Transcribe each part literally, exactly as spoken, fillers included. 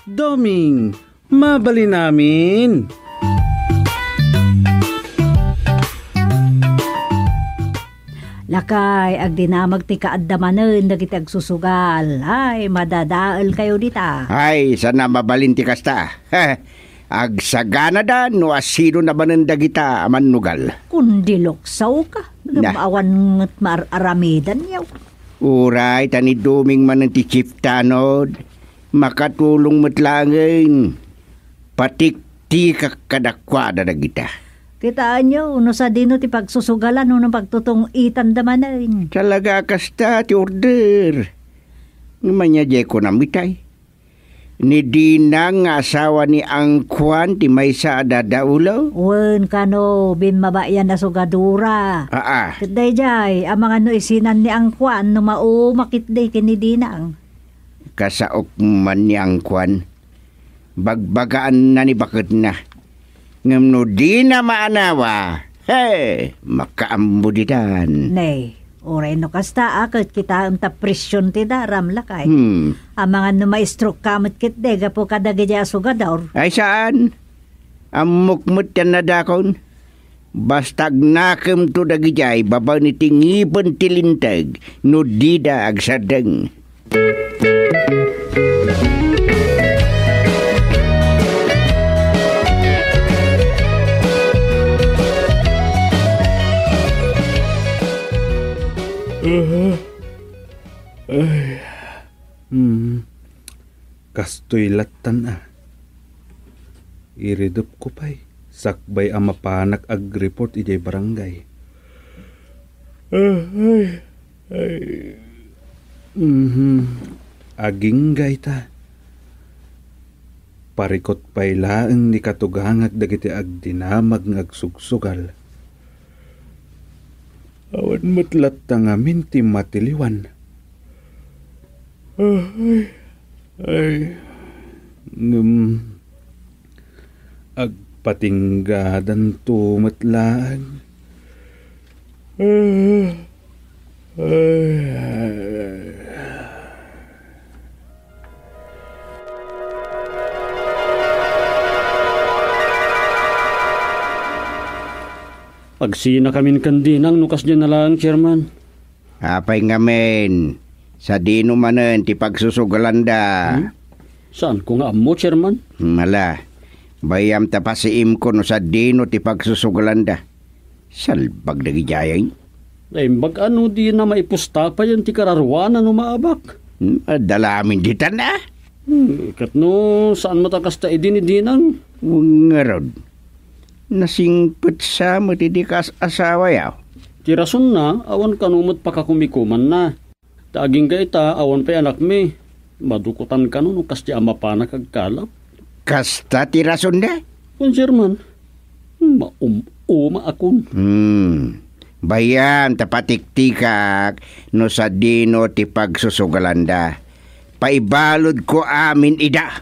Doming, mabalin amin. Lakay, agdinamag ti kaadda manen dagiti agsusugal. Ay, madadaelkayo dita. Ay, saan a mabalin ti kasta. Agsaganada no asino na manen dagita a mannugal. Kundi luksawka, Na. Awan met maar-aramidanyo. Uray ta ni Doming manen ti chief tanod, makatulong met laengen. Patiktikak kadakuada dagita. Kitaenyo no sadino ti pagsusugalan wenno pagtutong-itanda manen. Talaga a kasta ti order. Ngem ania diay kunam itay? Ni Dinang nga asawa ni Angkuan ti maysa a dadaulo? Wen, kano, bimmaba yan a sugadura. Aa. Ket daydiay, amangan no isinan ni Angkuan no mauma ketdi ken ni Dinang. Kasaok man ni Angkuan. Bagbagaanna ni baketna. Ngem no dina maanawa, he, makaammo ditan. Nay, uray no kasta a ket kitaem ta presion ti daram, lakay. Hmm. Amangan no ma-stroke ka met ketdi gapu kadagiti asugador. Ay saan? Ammok met ti annadakon. Basta agnakemto dagidiay babaen iti ngipen ti linteg no dida agsardeng. Ay. Hmm. Kastoy lattan a. Iridepko pay, sakbay a mapanak agreport idiay barangay. Ay, ay. Mhm. Agingga ita. Parikot pay laeng ni katugangak dagiti agdinamag nga agsugsugal. Awan met latta ngamin ti matiliwan. Ay, ay, ngem agpatinggadanto met laeng. Ay, ay, ay. Agsinakamin ken Dinang no kasdiay laeng, Chairman. Apay ngamin, sadino manen ti pagsusugalanda? Hmm? Saanko nga ammo, Chairman. Mala, bayam ta pasiimko no sadino ti pagsusugalanda. Salbag dagidiay. Naimbag a no dina maipusta payen ti kararuana no maabak. Hmm, adda lamin ditan a? Hmm, ket no saan met a kasta idi ni Dinang? Wen ngarud. Nasingpet sa met idi kas-asawayo. Ti rasonna, awan kano met pakakumikumanna. Ta agingga ita, awan pay anakmi. Madukotan kano no kasdi a mapanak agkalap. Kasta ti rasonda? Wen, Chairman. Maum-uma akon. Hmm. Bayam ta patiktikak no sadino ti pagsusugalanda. Paibaludko amin ida.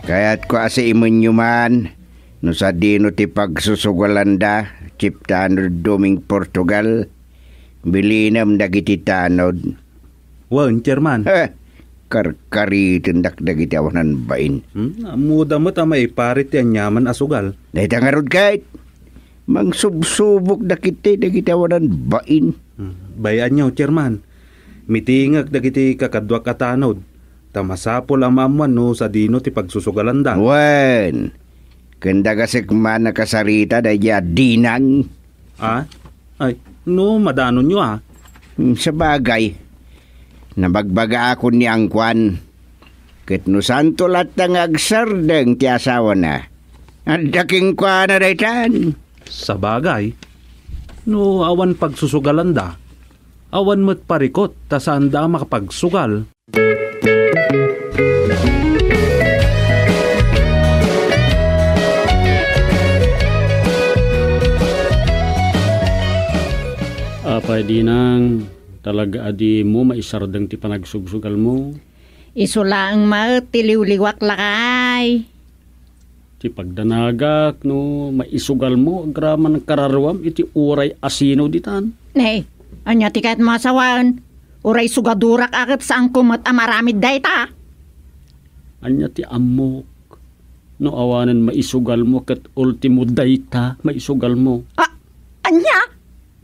Kayatko a siimenyo man no sadino ti pagsusugalanda, Chief Tanod Doming Portugal. Bilinem dagiti tanod. Wen, Chairman. Eh, karkaritendak dagiti awanan bain. Hmm, ammoda met a maiparit ti aniaman a sugal. Dayta ngarud ket, mangsubsubok dakiti dagiti awanan bain. Hmm, bay-anyo, Chairman. Mitingek dagiti kakaduak a tanod, ta masapul a maammuan no sadino ti pagsusugalanda. Wen, ken dagasek man a kasarita daydi a Dinang. Ah? Ay, no madanonyo, ah. Hmm, sabagay, nabagbagaakon ni Angkuan. Ket no santo latta nga agsardeng ti asawana, adda kenkuana daytan. Sabagay, no awan pagsusugalanda, awan met parikot ta saanda a makapagsugal. Apay, Dinang, talaga a dimo maisardeng ti panagsugsugalmo? Isu laeng met ti liwliwak, lakay. Ti Ipagdanagak no maisugalmo agraman kararuam iti uray asino ditan. Ne, ania ti kayatmo a sawen? Uray sugadorak a ket saanko met a maramid dayta. Ania ti ammok? No awanen maisugalmo ket ultimo dayta maisugalmo. Ah, ania?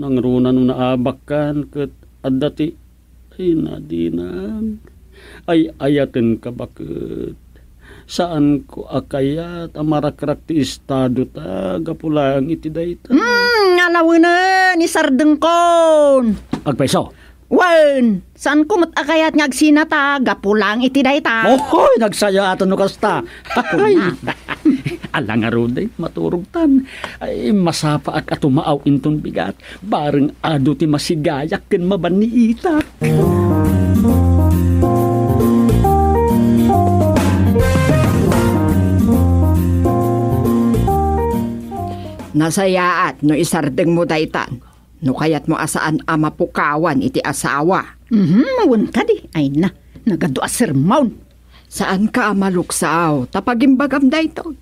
Nangruna no naabakkan ket adda ti, ay, Nadinang. Ay, ayatenka baket. Saanko a kayat a marakrak ti estado ta gapu laeng iti dayta. Hmm, alawenen, isardengkon. Agpayso. Wen, saanko met a kayat nga agsinata gapu laeng iti dayta. Oy, nagsayaatan no kasta. Ay, ala ngarud, ay, maturogtan. Ay, masapaak a tumaaw inton bigat. Bareng adu ti masigayak ken mabanniitak. Nasayaat no isardengmo daytan. No kayatmo a saan a mapukawan iti asawa. Mhm, wen kadi. Ay na, nagadu a sermon. Saanka a maluksaw ta pagimbagam daytoy.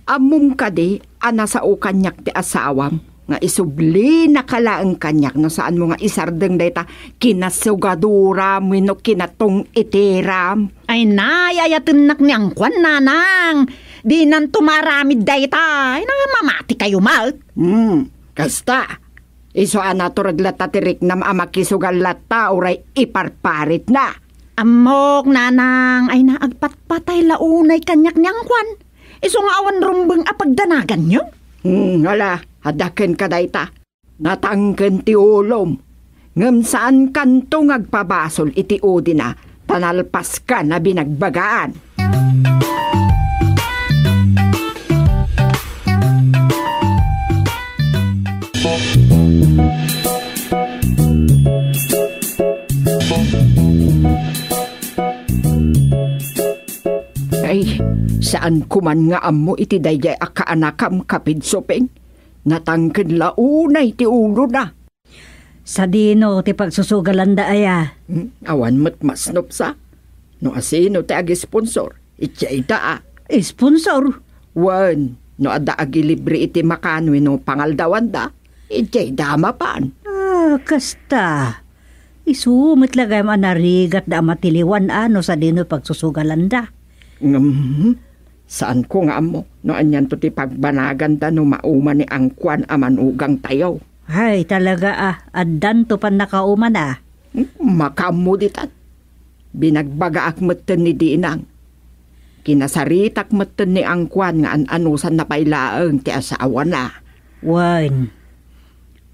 Ammom kadi a nasao kaniak ti asawam nga isublinaka laeng kaniak no saanmo nga isardeng dayta kinasugadoram wenno kinatong-iteram? Ay na, ay-ayatennak ni angkuan, nanang. Dinanto maaramid dayta. Ay na, mamati kayo met. Hmm, kasta. Isu a naturod latta ti riknam a makisugal latta uray iparparitna. Ammok, nanang, ay na agpatpatay la unay kaniak ni angkuan. Isu nga awan rumbeng a pagdanaganyo. Hmm, ala, adda kenka dayta. Natangken ti ulom. Ngem saankanto nga agpabasol iti udina ta nalpaskan a binagbagaan. Ay, saanko man nga ammo iti daydiay a kaanakam, Kapid Suping. Natangken la unay ti ulona. Sadino ti pagsusugalanda aya? Hmm, awan met masnopsa. No asino ti agisponsor, idiay da a. Sponsor? Wen, no adda agilibre iti makan wenno pangaldawanda, idiay da a mapan. Ah, kasta. Isu met la gayam a narigatda a matiliwan a no sadino pagsusugalanda. Ngem, saanko nga ammo no anianto ti pagbanaganda no mauma ni angkuan a manugangtayo. Ay, talaga a, addanto pannakaumana. Hmm, makaammo ditan. Binagbagaak metten ni Dinang. Kinasaritak metten ni angkuan nga an-anusanna pay laeng ti asawana. Wen,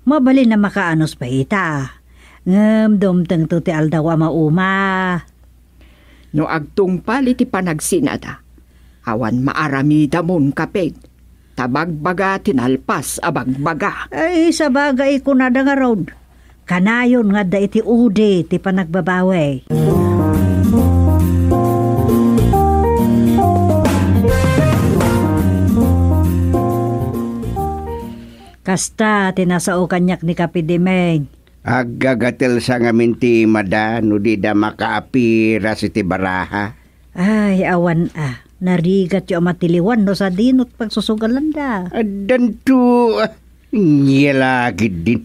mabalin a makaanus pay ita. Ngem dumtengto ti aldaw a mauma. No agtungpal iti panagsinada, awan maaramidamon, Kapid, ta bagbaga ti nalpas a bagbaga. Ay, sabagay, kunada ngarud. Kanayon nga adda iti udi ti panagbabawi. Kasta ti nasao kaniak ni Kapid Imeng. Aggagatelsa ngamin ti imada no dida makaapiras iti baraha. Ay, awan a. Narigatyo a matiliwan no sadino ti pagsusugalanda. Addanto, ah, nyalagid din.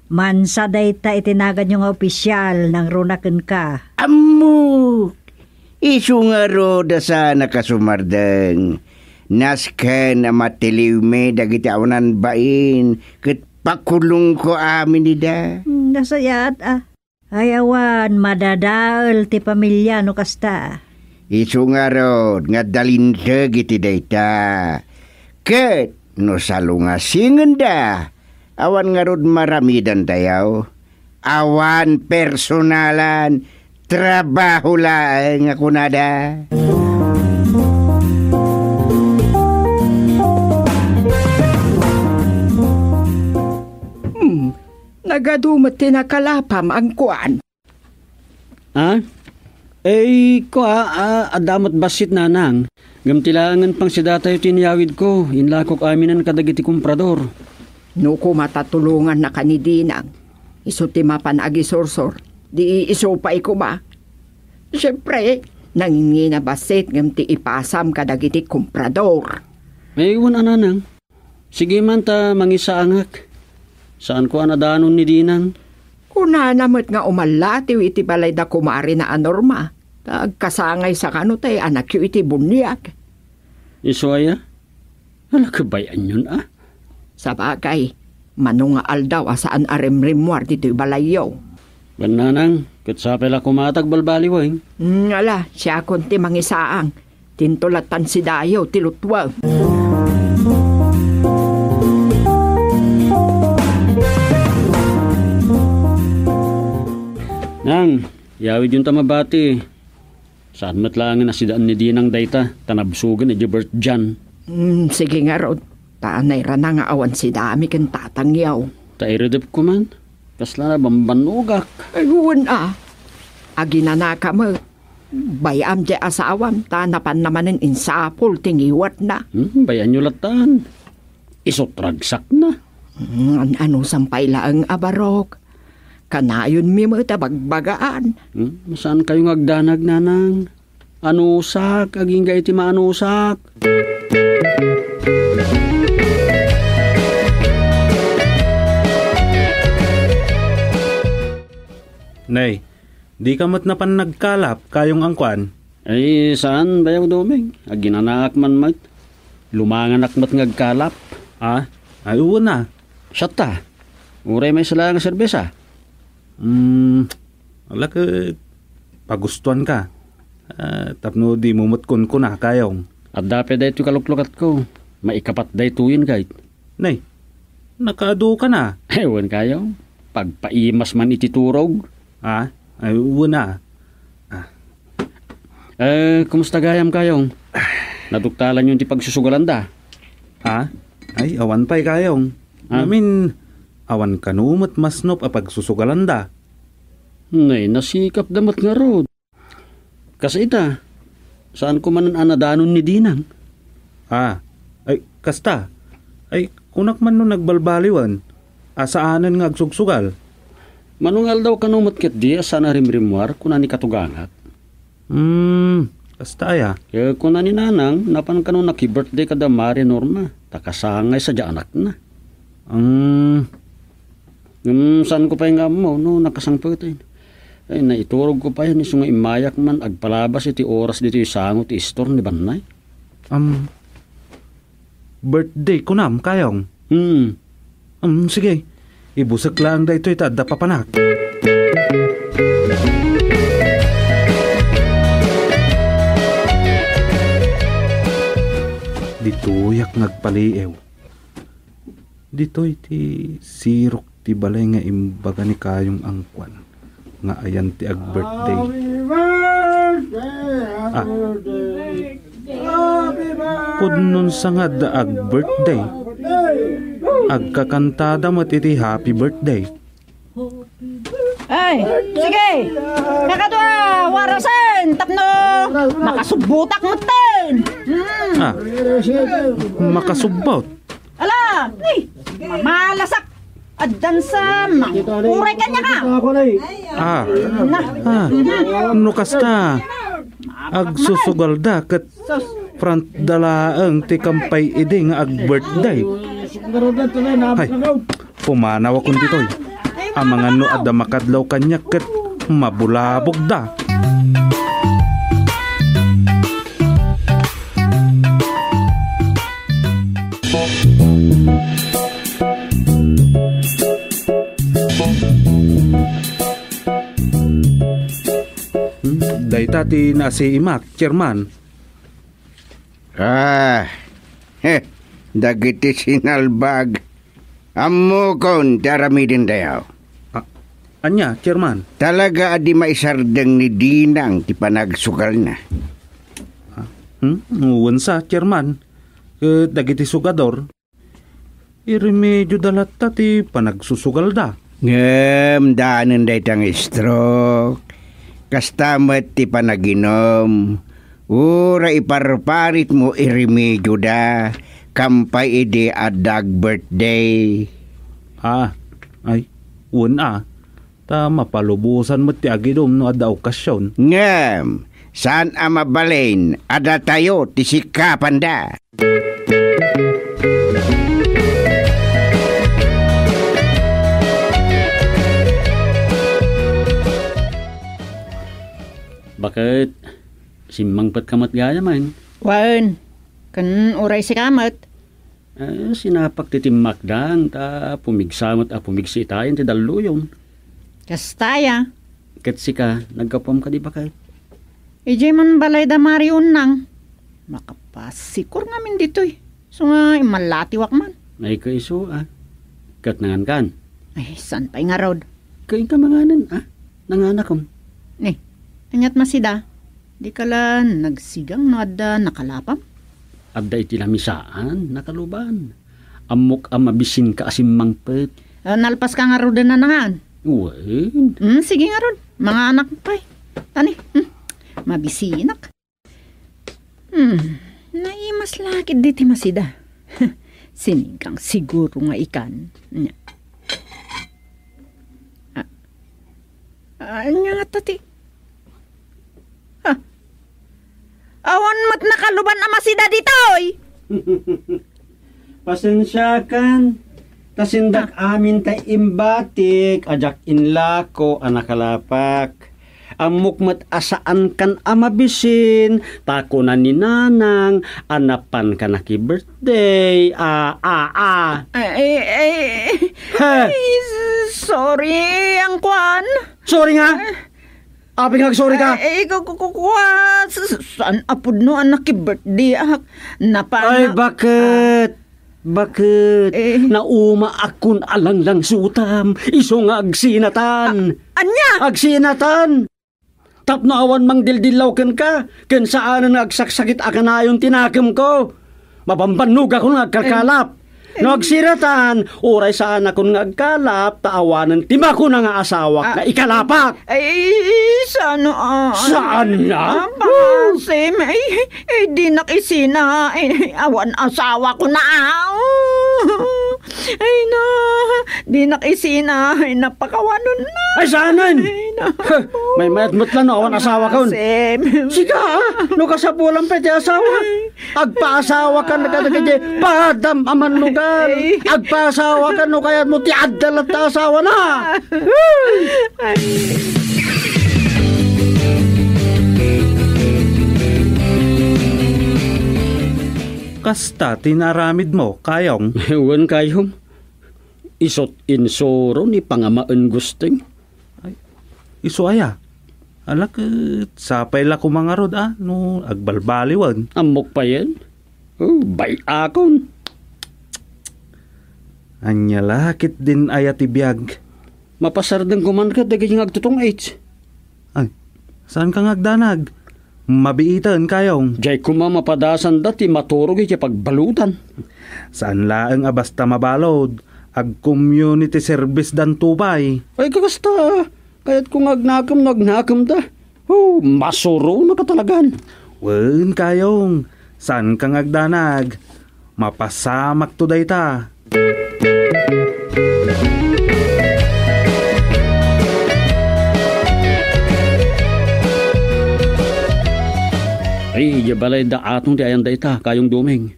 Mansa dayta iti naganyo nga opisial, nangruna kenka. Ammo, isu ngarud a saan a kasumardeng. Nasken a matiliwmi dagiti awanan bain ket pakulongko amin ida. Hmm, nasayaat a. Ay, awan, madadael ti pamilya no kasta. Isu ngarud nga adda linteg iti dayta. Ket no salungasingenda, awan ngarud maramidantayo. Awan personalan, trabaho laeng a kunada. Hmm, nagadu met ti nakalapam, angkuan. Ah? Ay, kua, ah, adda met bassit, nanang. Ngem ti laengen pangsidatayo ti inyawidko, inlakok aminen kadagiti komprador. No koma ta tulongannaka ni Dinang, isu ti mapan agisursor, di isu pay koma. Siempre, Nangingina bassit ngem ti ipasam kadagiti komprador. Ay, wen a, nanang. Sige man ta mangisaangak. Saanko a nadanon ni Dinang. Kunana met nga umallatiw iti balay da kumarina a Norma. Ta agkasangaysa kano tay anakyo iti buniag. Isu aya? Ala, kabay-anyon a. Sabagay, mano nga aldaw a saan a rimrimmuar ditoy balayyo. Wen, nanang, ket sapay la koma ta agbalbaliwen. Mm, ala, siakon ti mangisaang. Dinto lattan si Dayo ti lutwa. Nang, yawidyon ta mabati. Saan met laengen a sidaan ni Dinang dayta, ta nabsugen idiay birthday-na. Mm, sige ngarud. Ta nairana nga awan sidami ken tatangyo. Ta iridepko man. Kasla nabambannogak. Ay, wen a. Aginanaka met. Bay-am diay asawam, ta napanna manen insapul ti ngiwatna. Hmm, bay-anyo lattan. Isut' ragsakna. Hmm, an-, anusam pay laeng a barok. Kanayonmi met a bagbagaan. Hmm, saankayo nga agdanag, nanang? Anusak, agingga iti maanusak. Nay, dika met napan nagkalap, kayong angkuan? Ay, saan, Bayaw Doming. Aginanaak man met. Lumanganak met nga agkalap. Ah? Ay, wen a. Siatta. Uray maysa laeng a serbesa. Hmm, ala ket pagustuanka. Ah, tapno dimo met kunkuna, kayong. Adda pay daytoy kaluklukatko. Maikapat daytoyen, kayt. Nay, nakaadukana. Ay, wen, kayong. Pagpaimas man iti turog. Ah, ay, wen a. Ah. Eh, kumusta gayam, kayong? Naduktalanyon ti pagsusugalanda? Ah? Ay, awan pay, kayong. Ah? Amin, awan kano met masnop a pagsusugalanda. Nay, nasikapda met ngarud. Kas ita, saanko manen a nadanon ni Dinang? Ah, ay, kasta. Ay, kunak man no nagbalbaliwen, a saanen nga agsugsugal. Mano nga aldaw kano met ketdi a saan a rimrimmuar, kuna ni katugangak. Hmm, kasta aya? Ket kuna ni Nanang, napan kano naki-birthday kada Mari Norma, ta kasangay sadiay anakna. Hmm. Ngem saanko pay nga ammo no nakasangpeten. Ay, naiturogko pay, isu nga immayak man agpalabas iti oras ditoy sango ti istor ni Bannay. Am, birthday kunam, kayong? Hmm. Am, sige. Ibusek laeng daytoy ta adda papanak. Ditoyak nga agpaliiw. Ditoy ti sirok ti balay nga imbaga ni kayong angkuan nga ayan ti ag-birthday. Happy birthday! Ah. Happy birthday! Pudnon sa nga adda ag-birthday. Agkakantada met iti happy birthday. Ay, sige. Kakadua, warasen, tapno makasubbotak metten. Hmm. Ah, makasubbot. Ala, ay, mamalasak. Addan sa, mangkuray kaniaka. Ah, na. Ah, no kasta, agsusugalda ket front da laeng ti kampay idi nga ag-birthday. Ay, pumanawakon ditoy. Amangan no adda makadlaw kaniak ket mabulabogda. Hmm, dayta ti naasiimak, Chairman. Ah, he, dagiti sinalbag. Ammokon ti aramidendayo. Ah, ania, Chairman? Talaga a di maisardeng ni Dinang ti panagsugalna. Ah, hmm? Wen sa, Chairman. Ket dagiti sugador, iremedioda latta ti panagsusugalda. Ngem daanen dayta nga stroke. Kasta met ti panaginum. Uray iparparitmo iremedioda, kampay idi adda ag-birthday. Ah, ay, wen a. Ta mapalubosan met ti agidum no adda okasion. Ngem, Saan a mabalin a datayo ti sikkapanda. Baket, simmangpetka met gayam? Wen, ken uray sika met. Eh, sinapak ti timmakdang, ta pumigsa met a pumigsa itayen ti dalluyon. Kasta aya. Ket sika, naggapuam kadi baket? Idiay man balay da Mario Unnang. Makapasikor ngamin ditoy. Isu nga immallatiwak man. Ay, kaiso, ah. Ket nangankan? Ay, saan pay ngarud? Ket inka manganen, ah. Nanganakon. Ni, aniat masida? Dika la nagsigang no adda nakalapam? Adda iti lamisaan, nakaluban. Ammok a mabisinka a simmangpet. Ah, nalpaska ngaruden a nangan? Wen. Hmm, sige ngarud. Manganak pay. Tani, hmm. Mabisinak. Hmm, naimas la ketdi ti masida. Sinigang siguro nga ikan. Nya. Ah, ania ngata ti? Ha? Awan met nakaluban a masida ditoy. Pasensiakan, ta sindak amin tay imbatik a diak inlako a nakalapak. Ammok met a saankan a mabisin, ta kuna ni Nanang a napanka naki-birthday, a, a, a. Ay, ay, ay, Ha? Ay, s-, sorry, angkuan. Sorry nga? Apay nga agsorry ka? Ay, ku-, ku-, ku-, kua, s-, s-, saan a pudno a naki-birthday ak? Napana- Ay, baket? Baket? Eh. Naumaakon a langlangsutam, isu nga agsinatan. A-, ania? Agsinatan! Tapno awan mangdildillaw kenka, ken saanen nga agsaksakit a kanayon ti nakemko. Mabambannogakon nga agkalkalap. No agsinatan, uray saanakon nga agkalap, ta awanen ti makuna nga asawak nga ikalapak. Ay, saan, ah, Saan na? Ah, Basim, ay, ay, dinak isina, ay, awan asawa ko na, ah. Ay na, dinak isina, ay napakawanon na. Ay, saanen? Ay na. Huh, maymayat met la no awan asawakon. Sim. Sika, ah, no kasapulan pay ti asawa. Agpaasawakan kadagiti padam a mannugal. Ay. Agpaasawakan no kayatmo ti adda latta asawana. Ay. Kasta ti naaramidmo, Kayong? Wen, Kayong. Isut' insuro ni pangamaen Gusting. Ay, isu aya? Ala ket sapay la koma ngarud a no agbalbaliwen. Ammok payen? Oh, bay-akon. Ania la ketdin aya ti biag? Mapasardeng koman ket dagiti nga agtutong-its. Ay, saanka nga agdanag? Mabiiten, Kayong. Diay koma mapadasanda ti maturog iti pagbaludan. Saan laeng a basta mabalud, ag-community service danto pay. Ay, kakasta, kayatko nga agnakem no agnakemda. Oh, masuronaka talagan. Wen, Kayong, saanka nga agdanag. Mapasamakto dayta. Ay, idiay balay da Atong ti ayan dayta, Kayong Dumeng.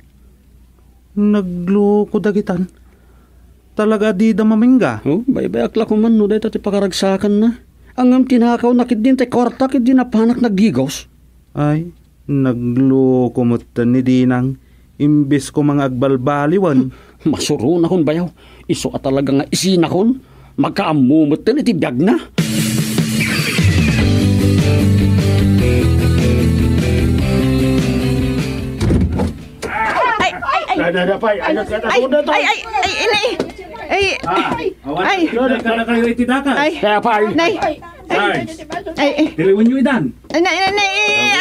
Nagloko dagitan. Talaga a dida mamingga. Oh, baybayak la koman no dayta ti pakaragsakanna. Ngem tinakawna ketdin ti kuarta ketdi napanak naggigos. Ay, nagloko metten ni Dinang. Imbes koma nga agbalbaliwen. Masuronakon bayaw. Isu a talaga nga isinakon. Magkaammo metten iti biagna. Ay, ay, ay. Dada, dapay. Ay, ay, ay, ay, ini. Ay, ay. Awan, ay. Dagkana kayo iti dakas. Ay. Kaya pa, ay. Nay. Ay. Ay, ay. Tiliwen yo idan. Ay, nay, nay, nay.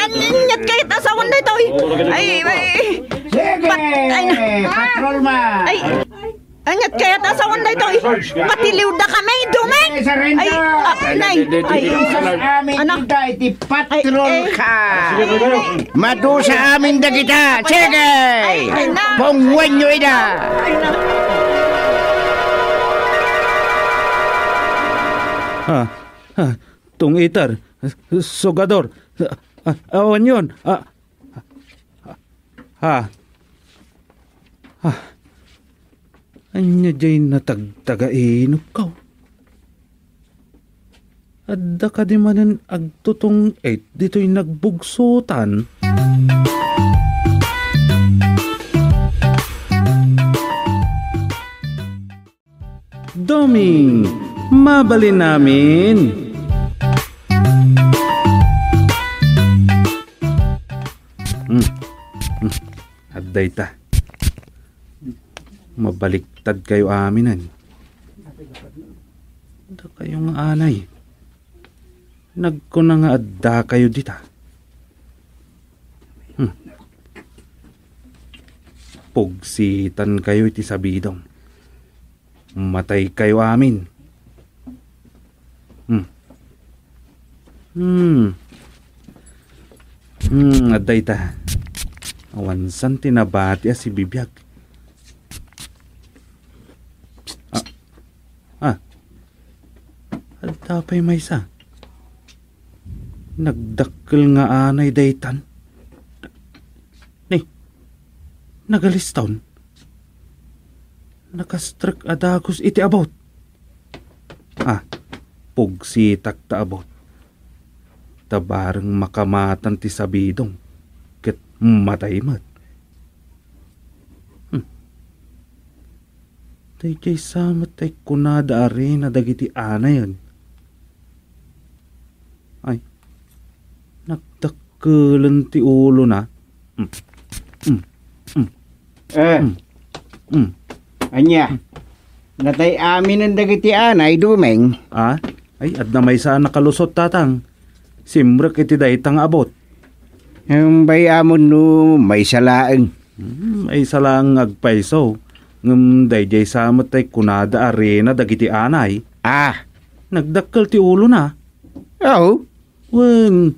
Aniat kayat asawan daytoy. Ay, ay. Sige, Pat-, ay, na. Patrolman. Ay. Aniat kayat asawan daytoy. Patiliwda kami, Dumeng. Sige, surrender. Ay, ah, nay. Ay. Amin. Ano? Ita, iti patrol ka. Ay, eh. Sige, sige, sige. Madusa amin dagita. Sige! Ay, ay, na. Pungwen yo ida! Ay, na. Ah, ah, tong-iter, sugador, Ah, awan yon. Ah, ha? Ha? Ania diay natagtagainupko? Adda kadi manen agtutong-it ditoy nagbugsotan? Doming, mabalin amin. Hmm. Hmm. Adda ita. Mabaliktad kayo aminen. Adda kayo nga anay. Nagkuna nga adda kayo dita. Hmm. Pugsitan kayo iti sabidong. Matay kayo amin. Hmm. Hmm. Hmm, adda ita. Awan san ti nabati a sibibiag. Ah. Ah. Adda pay maysa. Nagdakkel nga anay daytan. Ni, nagaliston. Nakastrek a dagus iti abut. Ah, pugsitak ta abut. Ta bareng makamatan ti sabidong ket matay met. Hmm. Daydiay sa met tay kunada a reyna dagiti anayen. Ay, nagdakkelen ti ulona. Mm. Mm. Mm. Eh, Mm. Mm. Ania? Mm. Natay aminen dagiti anay, Doming. Ah? Ay, adda maysa a nakalusot, tatang. Simrek iti dayta nga abut. Em, bay-amon no maysa laeng. Hmm, maysa laeng nga agpayso. Ngem daydiay sa met tay kunada a reyna dagiti anay. Ah. Nagdakkel ti ulona. Aw. Wen,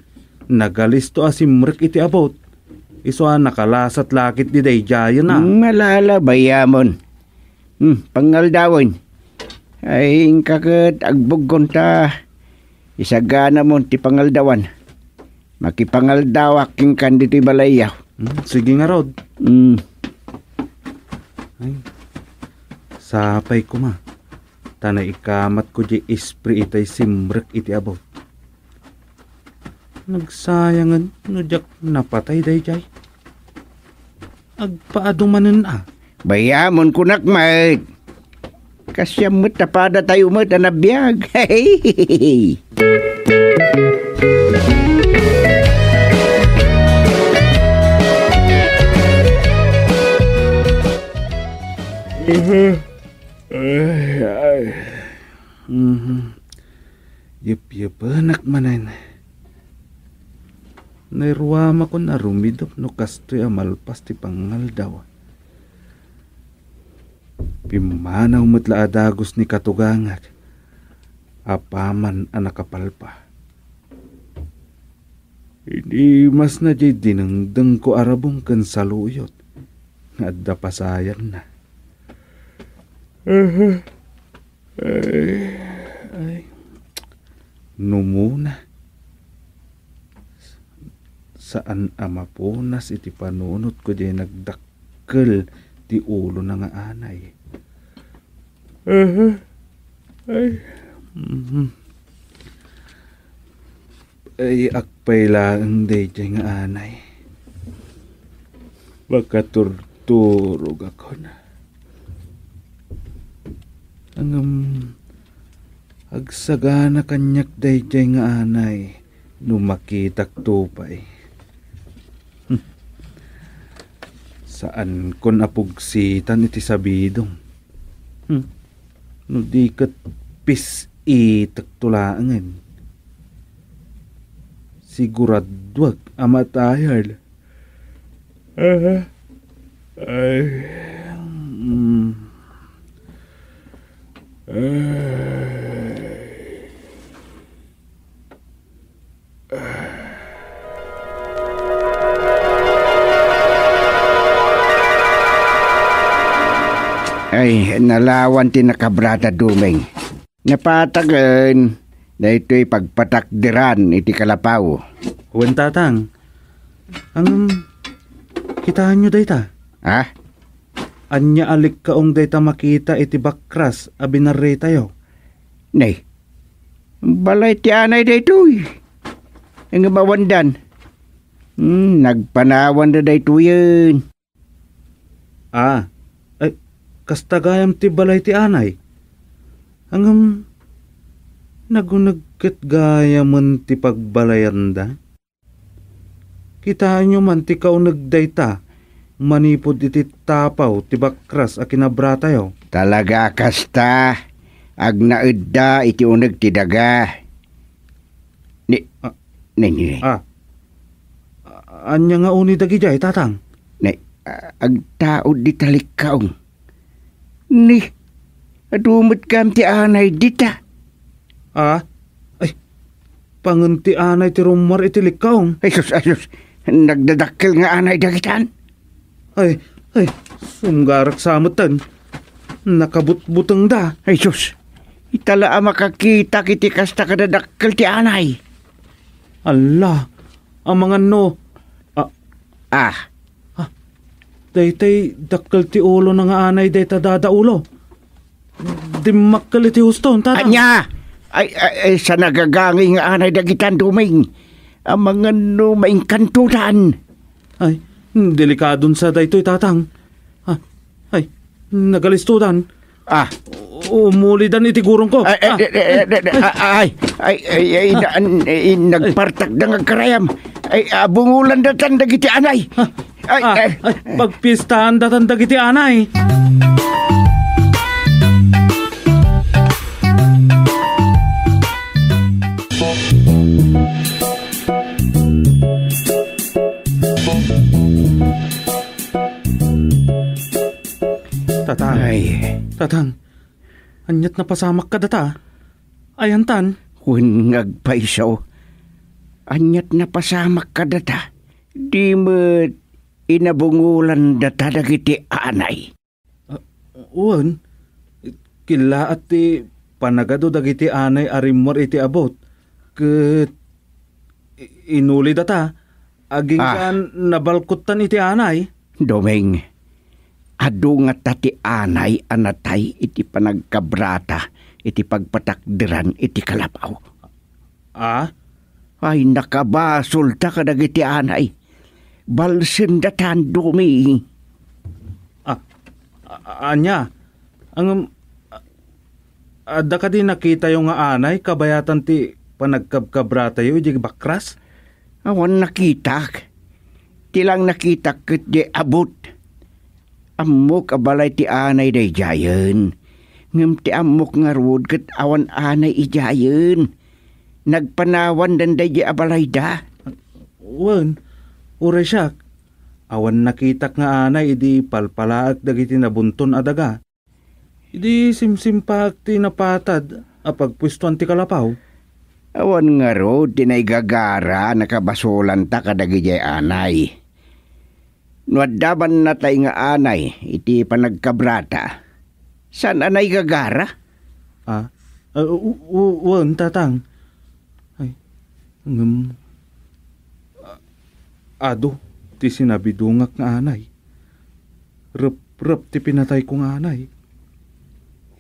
nagalisto a simrek iti abut. Isu a nakalasat la ketdi daydiayen a. Hmm, ala, ala, bay-amon. Hmm, pangaldawen. Ay, inka ket agbuggon ta isaganamon ti pangaldawan. Makipangaldawak kenka ditoy balayyo. Hmm, sige ngarud. Hmm. Ay, sapay koma. Ta naikamatko diay ispre itay simrek iti abut. Nagsayangen no diak napatay daydiay. Agpaadu manen a. Bay-amon kunak met. Kasiam met ta padatayo met a nabiag. Ay, ay. Mhm. Yepyepenak manen. Nairuamakon a rumidop no kastoy a malpas ti pangaldaw. Pimmanaw met la a dagus ni katugangak apaman a nakapalpa. Inimasna diay dinengdengko a rabong ken saluyot nga adda pasayanna. Aha. Ay, ay. Numuna. Saan a mapunas iti panunotko diay nagdakkel ti ulona nga anay. Aha. Ay. Mhm. Ay, agpay laeng daydiay nga anay. Makaturturogakon. Ngem, agsagana kaniak daydiay nga anay no makitakto pay. Hmm. Saankon a pugsitan iti sabidong. Hmm. No di ket pis-itekto laengen. Siguraduak a matayan. Aha. Ay. Mm. Ay. Ay, nalawan ti nakabrada, Doming. Napataken daytoy pagpatakderan iti kalapaw. Wen, Tatang. Ngem, kitaenyo dayta. Ha? Ania a likkaong dayta makita iti bakras a binarretayo? Nay, balay ti anay daytoy. Ngem awandan. Hmm, nagpanawanda daytoyen. Ah, ay, kasta gayam ti balay ti anay. Ngem, naguneg ket gayamen ti pagbalayanda. Kitaenyo man ti kauneg dayta manipud iti tapaw ti bakras a kinabratayo. Talaga a kasta, agnaedda iti uneg ti daga. Ni, Ah. ni, ni, ni. Ah. Ania nga uni dagidiay, Tatang? Ni, ah, agtaud dita likkaong. Ni, adu met gayam ti anay dita. Ah? Ay, pangen ti anay ti rummuar iti likkaong. Ay, sus, ay, sus. Nagdadakkel nga anay dagitan. Ay, ay, sunggarak sa metten. Nakabutbutengda. Ay, sus. Ita la a makakitak iti kasta kadadakkel ti anay. Alla, amangan no. Ah. Ah. Ah, daytay dakkel ti ulona nga anay dayta dadaulo. Dimmakkel iti huston, Tatang. Ania? Ay, ay, ay, sa nagagangay nga anay dagitan, Doming. Amangan no maingkantodan. Ay, delikadon sa daytoy, Tatang. Ah, ay, nagalistodan. Ah. Umulidan iti gurongko. Ay, ay, Ah, ay, ay, ay, ay, ay, ay, ay, ay, na-, ay, ay, nagpartakda nga agkarayam. Ay, ah, bungolandatan dagiti anay. Ah, Ay, ah, ay. Ay, pagpistaandatan dagiti anay. Tatang. Ay. Tatang. Ania't napasamak kadata? Ayantan? Wen nga agpayso. Ania't napasamak kadata? Di met inabungolandata dagiti anay. Ah, wen, killaat ti panagadu dagiti anay a rimmuar iti abut, ket i-, inulidata, agingga Ah. nabalkuttan iti anay. Doming, adu ngata ti anay a natay iti panagkabrata iti pagpatakderan iti kalapaw. Ah? Ay, nakabasolta kadagiti anay. Balsendatan, Doming. Ah, a-, ania? Ngem, a-, adda kadi nakitayo nga anay kabayatan ti panagkabkabratayo idiay bakras? Awan nakitak. Ti lang nakitak ket diay abut. Ammok a balay ti anay daydiayen. Ngem ti ammok ngarud ket awan anay idiayen. Nagpanawandan daydiay a balayda. Wen, uray siak, awan nakitak nga anay idi palpalaek dagiti nabunton a daga. Idi simsimpaek ti napatad a pagpuestoan ti kalapaw. Awan ngarud ti naigagara a nakabasolanta kadagidiay anay. No adda man natay nga anay iti panagkabrata, saan a naigagara? Ah, ah, u-, u-, wen, Tatang. Ay, ngem, a-, adu ti sinabidongak nga anay. Reprep ti pinatayko nga anay.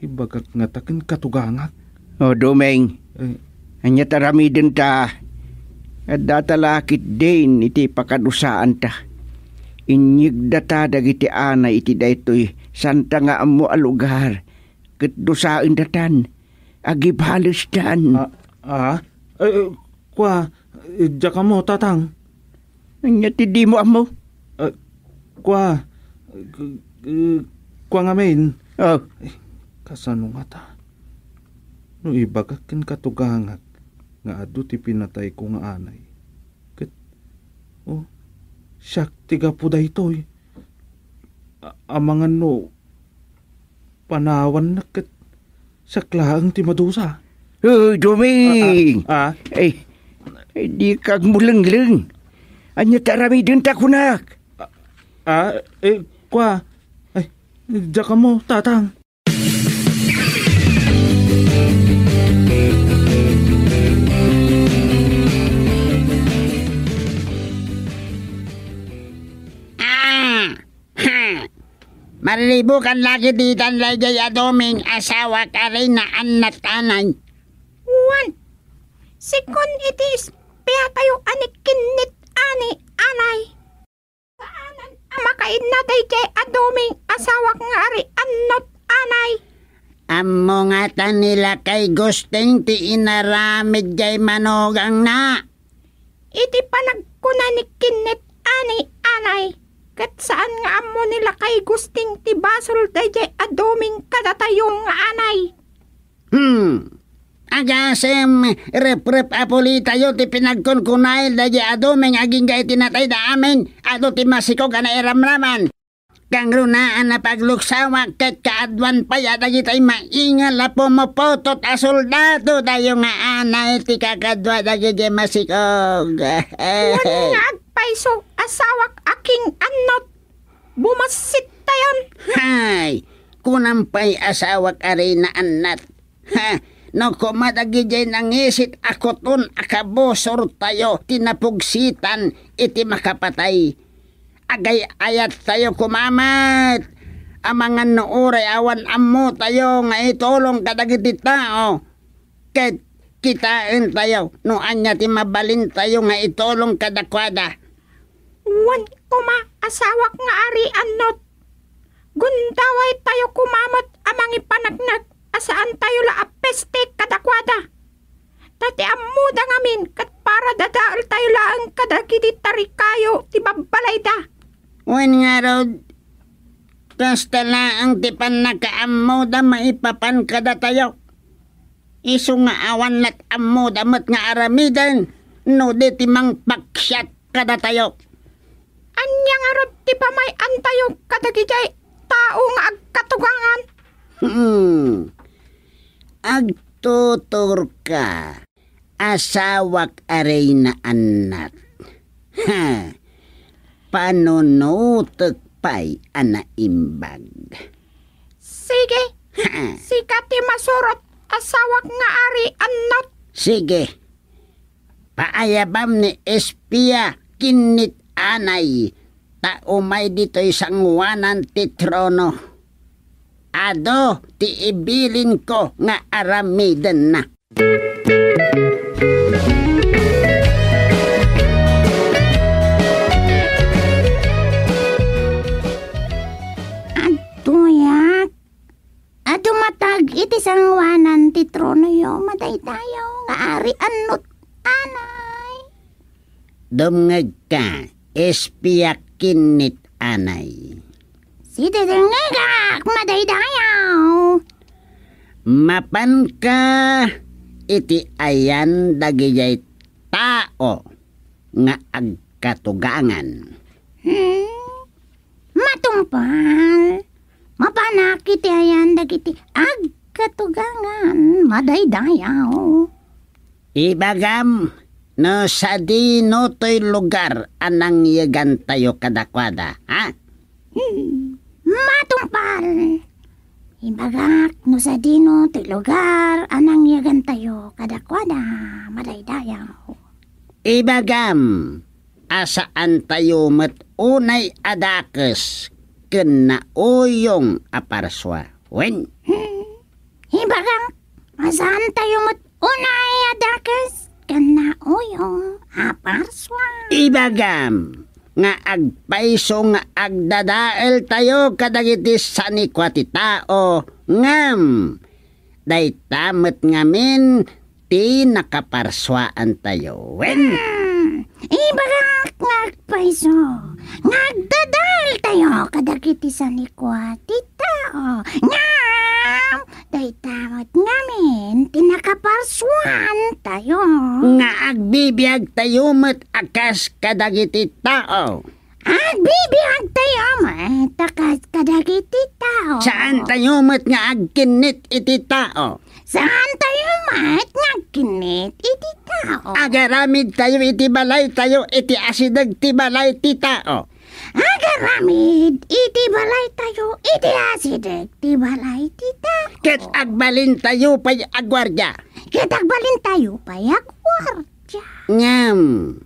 Ibagak ngata ken katugangak. O, Doming, Eh. ania ti aramidenta? Addata la ketdin iti pakadusaanta. Inyegdata dagiti anay iti daytoy santa nga ammo a lugar, ket dusaendatan. Agibalestan. Ah, ah? Eh, eh, kua, eh, diak ammo, Tatang. Ania ti dimo ammo? Eh, kua, eh, kua ngamin. Oh. Eh, kasano ngata? No ibagak ken katugangak nga adu ti pinatayko nga anay. Ket, oh, siak ti gapu daytoy. A-, amangan no panawannak ket siak laeng ti madusa. Uy, Doming! Ah, ah, ah? Eh, eh, dika agmulengleng. Ania ti aramidenta kunak? Ah, eh, kua. Ay, diak ammo, Tatang. Libukan la ketdi itan daydiay a Doming, asawak a reyna Annat, anay. Wen, sika iti espiatayo a ni Kinnit, anay, anay. Saanen a makainna daydiay a Doming, asawak nga ari Annot, anay. Ammo ngata ni lakay Gusting ti inaramid jay manugangna. Iti panagkuna ni Kinnit, anay, anay, ket saan nga ammo ni lakay Gusting ti basol daydiay a Doming kadatayo nga anay. Hmm. Agasem, reprep a pulitayo ti pinagkunkunay daydiay a Doming agingga iti natayda amin, adu ti masikog a nairamraman. Kangrunaan a pagluksawak ket kaaduan pay a dagitay maingal a pumuputot a soldado tayo nga anay ti kakadua dagiti masikog. Wen nga agpayso, asawak a King Annot, bumassittayon. Hay, kunam pay, asawak a reyna Annat. Ha, no koma dagidiay nangisit a kuton a kabusortayo ti napugsitan iti makapatay. Agay-ayattayo koma met. Amangan no uray awan ammotayo nga itulong kadagiti tao, ket kitaentayo no ania ti mabalintayo nga itulong kadakuada. Wen koma, asawak nga ari Annot, gundawaytayo koma met a mangipaneknek a saantayo la a peste kadakuada. Ta ti ammoda ngamin ket para dadaeltayo laeng kadagiti tarikayo ti babbalayda. Wen ngarud, kasta laeng ti pannakaammoda maipapan kadatayo. Isu nga awan lat-ammoda met nga aramiden no di ti mangpaksiat kadatayo. Ania ngarud ti pamay-antayo kadagijay tao nga agkatugangan? Hmm. Agtuturka, asawak a reyna Annat. Ha, panunutek pay a naimbag. Sige, ha, sika ti masurot, asawak nga ari Annot. Sige, paayabam ni espia Kinnit, anay, ta umay ditoy sangoanan ti trono. Adu ti ibilinko nga aramidenna. Adtoyak a dumatag iti sangoanan ti tronoyo, madaydayaw nga ari Annot, anay. Dumngegka, espia Kinnit, anay. Sididengngegak, madaydayaw. Mapanka iti ayan dagijay tao nga agkatugangan. Hmm? Matungpal, mapanak iti ayan dagiti agkatugangan, madaydayaw. Ibagam no sadino toy lugar a nangyegantayo kadakuada, ha? Hmm. Matungpal, ibagak no sadino toy lugar a nangyegantayo kadakuada, madaydayaw. Ibagam a saantayo met unay a dakes ken nauyong a parsua. Wen? Hmm. Ibagak a saantayo met unay a dakes ken nauyong a parsua. Ibagam nga agpayso nga agdadaeltayo kadagiti sanikua ti tao, ngem dayta met ngamin ti nakaparsuaantayo. Wen? Hmm, ibagak nga agpayso nga agdadaeltayo kadagiti sanikua ti tao. Ngem dayta met ngamin ti nakaparsuaantayo. Nga agbibiagtayo met a kas kadagiti tao. Agbibiagtayo met a kas kadagiti tao. Saantayo met nga agkinnit iti tao. Saantayo met nga agkinnit iti tao. Agaramidtayo iti balaytayo iti asideg ti balay ti tao. Agaramid iti balaytayo iti asideg ti balay ti tao. Ket agbalintayo pay a guardia. Ket agbalintayo pay a guardia. Ngem,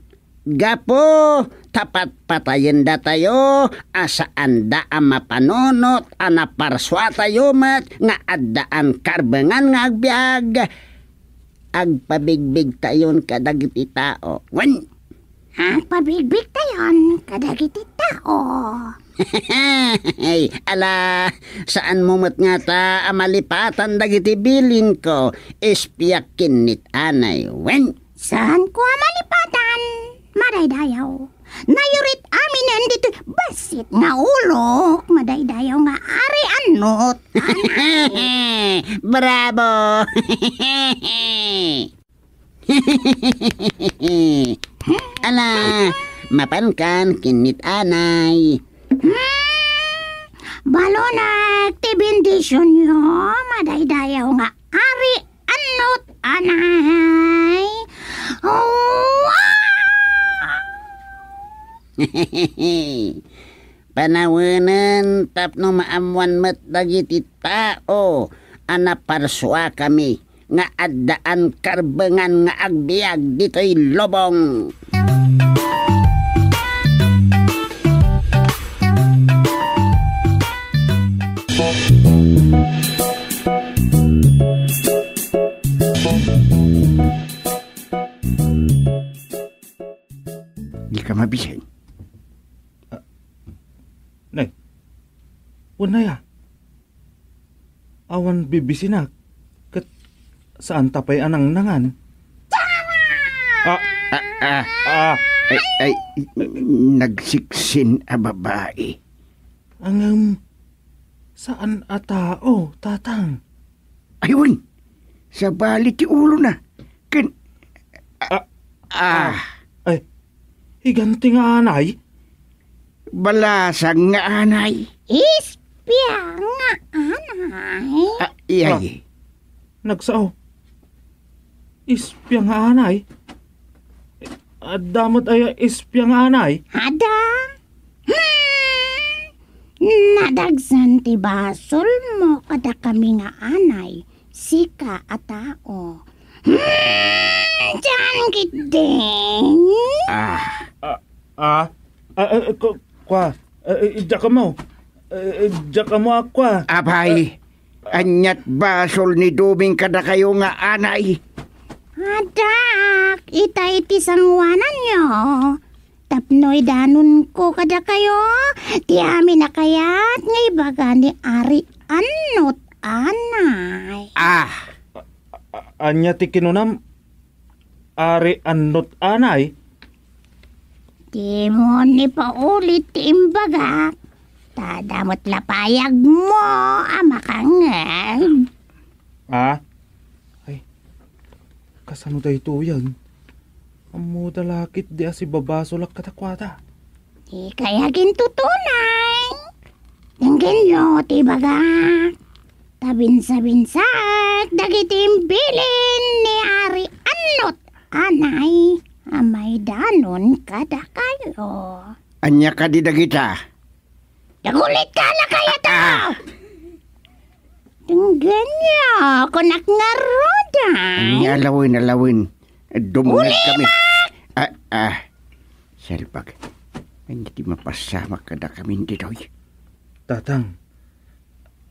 Gapu ta patpatayendatayo a saanda a mapanunot a naparsuatayo met nga addaan karbengan nga agbiag, agpabigbigtayon kadagiti tao. Wen, agpabigbigtayon kadagiti tao. Ala, saanmo met ngata a malipatan dagiti bilinko, espiak ken ni anay. Wen, saanko a malipatan, madaydayaw. Nayurit aminen ditoy bassit nga ulok, madaydayaw nga Ari Annot. Bravo! Ala, mapankan ken ni anay. Hmm, balonek ti bendisionyo, madaydayaw nga Ari Annot, anay. Wow! Panawenen tapno maammoan met dagiti tao a naparsuakami nga addaan karbengan nga agbiag ditoy lubong. Dika mabisen. Ah, nay, wen aya? Awan bibisinak, ket saanta pay a nangnangan. Ah! Ah, ah. Ah! Ay, ay, nagsiksin a babai. Ngem, saan a tao, Tatang? Ay, wen, sabali ti ulona. Ken, ah, ah. Ay, higanti nga anay? Balasang nga anay. Espia nga anay. Ah, iyay. Ah, nagsao. Espia nga anay? Adda met aya espia nga anay? Ada. Hmm. Nadagsen ti basolmo kadakami nga anay, sika a tao. Hmm, dian ketdin. Ah. Ah, ah, ah, ah, ku-, kua, eh, eh, diak ammo. Eh, eh, diak ammo a kua. Apay, aniat basol ni Doming kadakayo nga anay? Adak, itay ti sanguananyo. Tapno idanonko kadakayo ti amin a kayat nga ibaga ni Ari Annot anay. Ah! A-, a-, ania ti kinunam, Ari Annot anay? Dimon ipaulit ti imbagak, ta adda met la payagmo a makangngeg. Ah? Ay, kasano daytoyen? Ammoda la ketdi a sibabasolak kadakuada. Dikay agintutunaw. Denggenyo ti ibagak. Ta binsabinsaek dagiti imbilin ni Ari Annot anay a maidanon kadakayo. Ania kadi dagita? Nagulitka la kayata! Ah! Denggenyo, kunak ngarud, ay. Ania, alawen, alawen. Dumngeg kami. Ulimek! Ah, ah. Salbag. Ania ti mapasamak kadakamin ditoy? Tatang,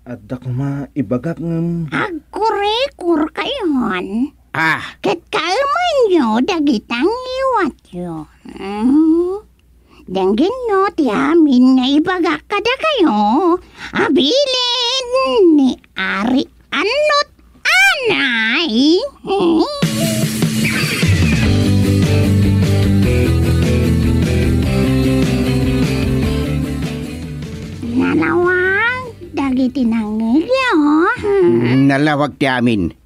adda koma ibagak ngem. Agkurikor kayon. Ah. Ket kaemenyo dagita ngiwatyo. Hmm? Denggenyo ti amin nga ibagak kadakayo a bilin ni Ari Annot anay. Nalawag dagiti nangngegyo. Nalawag ti amin.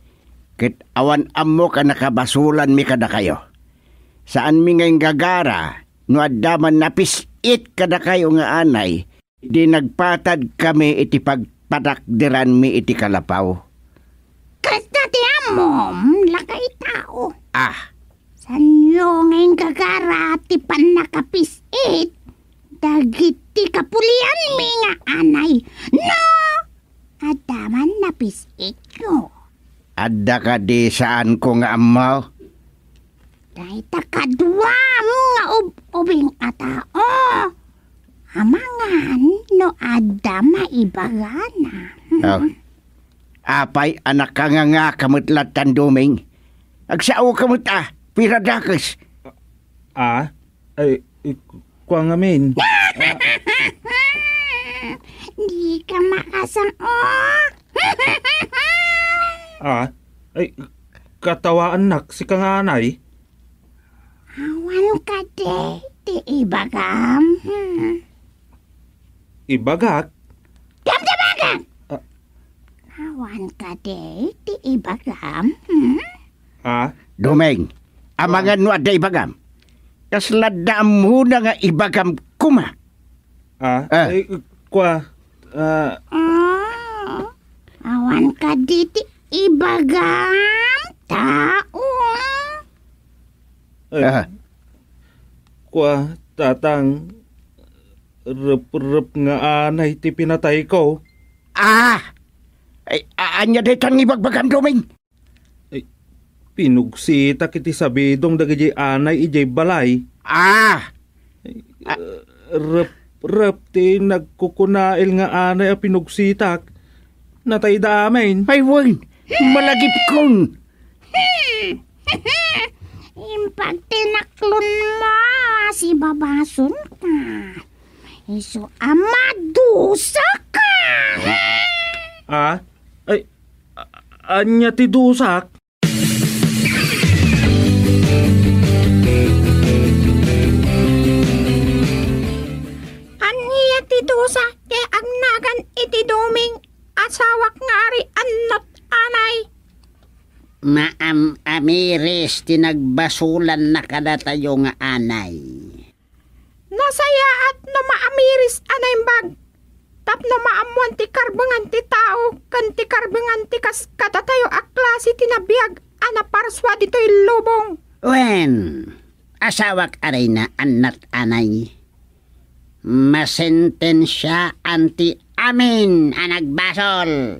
Ket awan ammok a nakabasolanmi kadakayo. Saanmi nga inggagara no adda man napis-it kadakayo nga anay, idi nagpatadkami iti pagpatakderanmi iti kalapaw. Kasta ti ammom, lakay tao. Ah. Saanyo nga inggagara ti pannakapis-it dagiti kapulianmi nga anay no adda man napis-ityo. Adda kadi saanko nga ammo? Dayta kaduam nga ub-ubing a tao. Amangan no adda maibagana. Oh. Apay a nakangangaka met lattan, Doming? Agsaoka met a, pira dakes? Ah? Ay, eh, kua ngamin. Dika makasao. Ah? Ay, katawaannak, sika nga anay? Awan kadi ti ibagam? Hmm. Ibagak? Damdamagak! Ah. Awan kadi ti ibagam? Hmm? Ah? Doming, amangan no adda ibagam. Kasla adda ammona nga ibagam koma. Ah? Ah. Ay, kua, ah. Ah, awan kadi ti ibagam, tao? Ay, ah. Kua, tatang, reprep nga anay ti pinatayko. Ah! Ay, a-, ania daytan nga ibagbagam, Doming? Ay, pinugsitak iti sabidong dagiti anay idiay balay. Ah! Ay, ah, reprep ti nagkukunail nga anay a pinugsitak. Natayda amin. Ay, wen! Malagipkon! Hmm. Impag tinaklon mo, sibabasonka. Isu a madusaka. Ah? Ay, a-, ania ti dusak? Ania ti dusa ti agnagan iti Doming, asawak nga ari annot anay? Maam-amiris ti nagbasolanna kadatayo nga anay. Nasayaat no maamiris a naimbag tapno maammoan ti karbengan ti tao ken ti karbengan ti kas kadatayo a klase ti nabiag a naparsua ditoy lubong. Wen, asawak arayna annat anay. Masentensiaan ti amin a nagbasol.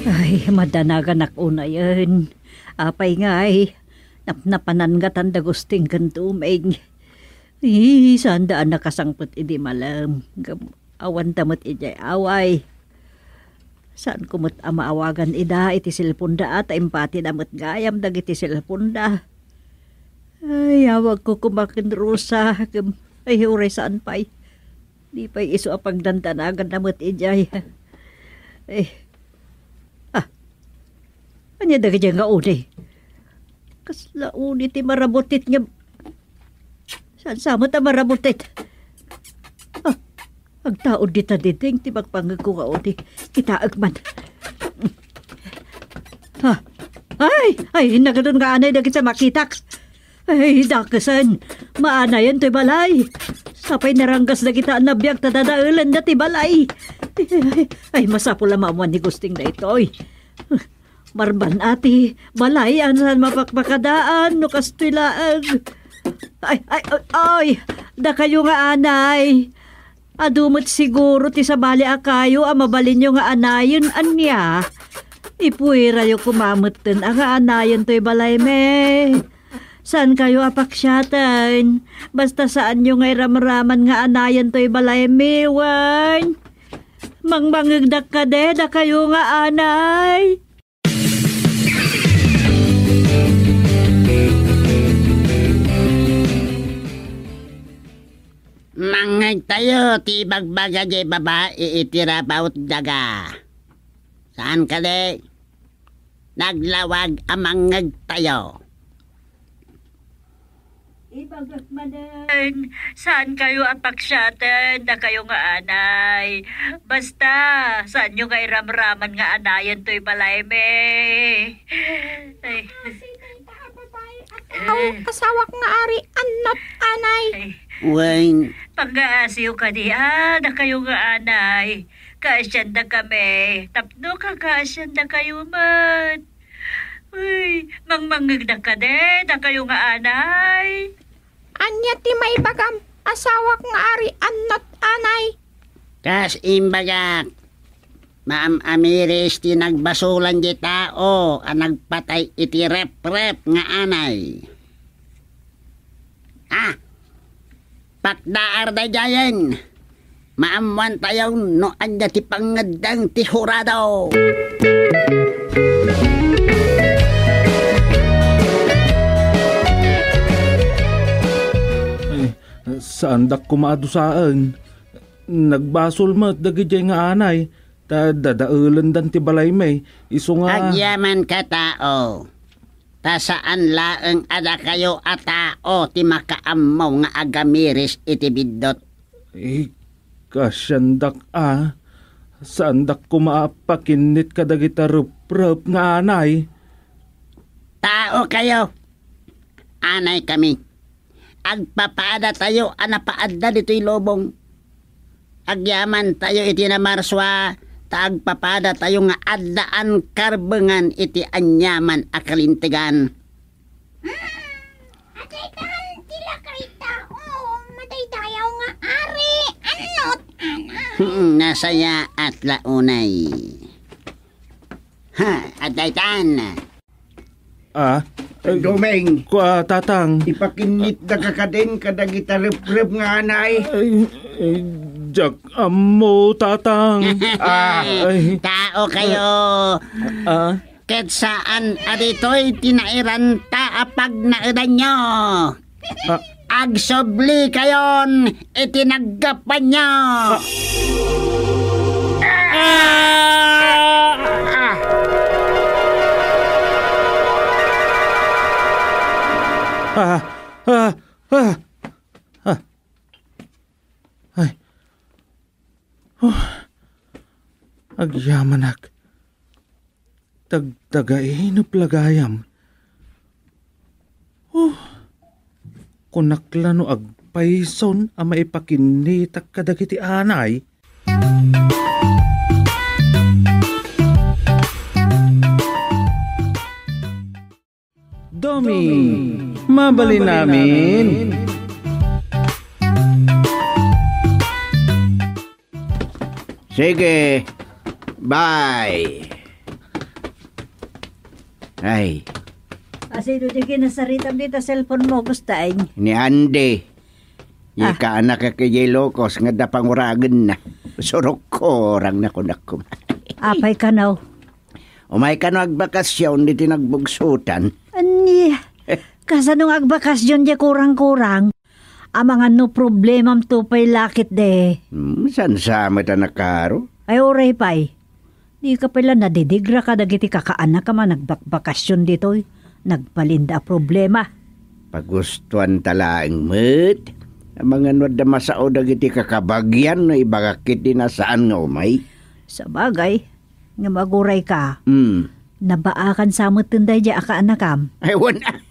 Ay, madanaganak unayen. Apay ngay, napnapanan ngatan da Gusting ken Doming. Ay, saanda a nakasangpet idi malem. Ngem awan da met idiay away. Saanko met a maawagan ida iti cellphone da, ta impati da met gayam dagiti cellphone da. Ay, awagko koma ken Rosa, ngem, ay, uray saan pay. Di pay isu a pagdandanagan na met idiay. Ay. Ah. Ania dagiti nga uni? Kasla uni ti marabutit nga Saan sa met a marabutit? Ah, agtaud dita diding ti pagpangegko nga uni. Kitaek man. Ha? Ay! Ay, nagadun nga anay dagiti makitak. Ay, dakesen. Maanayen toy balay. Sapay naranggas dagita a nabiag ta dadaelenda ti balay. Ay, ay, ay, masapul a maammuan ni Gusting daytoy. Marban-a ti balay a saan mapakpakadaan no kastoy laeng. Ay, ay, ay, ay, dakayo nga anay. Adu met siguro ti sabali a kayo a mabalinyo nga anayen, ania? Ipuirayo koma metten a nga anayen toy balaymi. Saan kayo a paksiaten? Basta saanyo nga iramraman nga anayen toy balaymi, wen? Mangmangegdak kadi dakayo nga anay. Mangngegtayo ti ibagbaga diay babai iti rabaw ti daga. Saan kadi? Naglawag a mangngegtayo. Ibagak manen, saan kayo a paksiaten, dakayo nga anay. Basta, saanyo nga iramraman nga anayen toy balaymi. Ay. Aw, eh, asawak nga ari, annot anay. Ay. Wen. Panggaasiyo kadi, a, dakayo nga anay. Kaasiandakami, tapno kakaasiandakayo met. Uy, mangmangngegdak kadi, dakayo nga anay. Ania ti maibagam, asawak nga ari, annot anay? Kas imbagak, Maam-amiris ti nagbasolan diay tao a nagpatay iti reprep nga anay. Ah! Pakdaar daydiayen! Maammoantayo no ania ti pangngeddeng ti hurado. Ay, saandak koma a dusaen. Nagbasol met dagidiay nga anay, ta dadaelendan ti balaymi, isu nga Agyamanka tao. Ta saan laeng a dakayo a tao ti makaammo nga agamiris iti biddut. Eh, kasiandak a, saandak koma a pakinnit kadagita reprep nga anay. Taokayo, anaykami. Agpapadatayo a napaadda ditoy lubong. Agyamantayo iti namarsua, ta agpapadatayo nga addaan karbengan iti aniaman a kalintegan. Hmm, adaytan ti lakay tao, madaydayaw nga ari, annot, ana. Hmm, nasayaat la unay. Ha, adaytan. Ah, eh, Doming. Kua, Tatang. Ipakinnitdaka kadin kadagita reprep nga anay. Ay, eh, diak ammo, Tatang. Ah. Ay. Taokayo. Ah? Ket saan a ditoy ti nairanta a pagnaedanyo. Ah. Agsublikayon iti naggapuanyo. Ah! Ah! Ah! Ah! Ah! Ay. Huh. Agyamanak. Tagtagainep la gayam. Huh. Kunak la no agpayson a maipakinnitak kadagiti anay. Doming, mabalin amin. Sige. Bye. Ay. Asino di kinasaritam dita cellphone mo, Gusteng? Ni Andy. Ah. Ikaanakak idiay Ilocos nga adda panguragenna. Surukkorangna kunak koma. Apay kano? Umay kano agbakasyon ditoy nagbugsotan? Ania? Kasano nga agbakasyon diay kurang-kurang? Amangan no problemam to pay lakit de. Hmm, saan sa met a nakaro? Ay, uray pay. Di ka pay la nadidigra kadagiti kakaanakam a nagbakbakasyon ditoy. Nagbalinda a problema. Pagustuanta laeng met. Amangan no adda masao dagiti kakabagian no ibagak ket di na saan nga umay. Sabagay, ngem aguray ka. Hmm. Nabaakan sa met daydiay a kaanakam. Ay, wen a.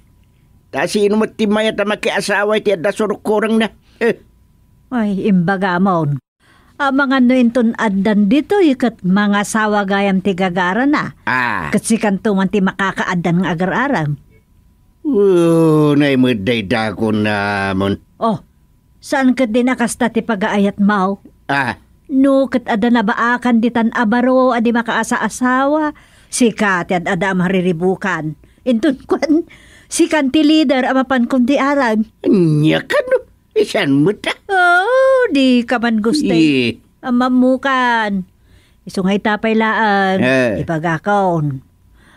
Ta sino met ti mayat a makiasawa iti adda surukkorangna? Eh. Ay, imbagamon. Amangan no inton addan ditoy ket mangasawa gayam ti gagarana. Ah. Ket sikanto man ti makakaaddan nga agar-aram. Oh, nay met dayta kunamon. Oh, saan ket din a kasta ti pagaayatmo? Ah. No ket adda nabaakan ditan a baro a di makaasa-asawa, sika ti ad-ada a mariribukan. Inton kuan, sikan ti leader a mapan kundi aram. Ania kano? Isan met a? Oh, di ka man gusti. Eh. Amammukan. Isu nga ita pay laeng, eh, ibagakon.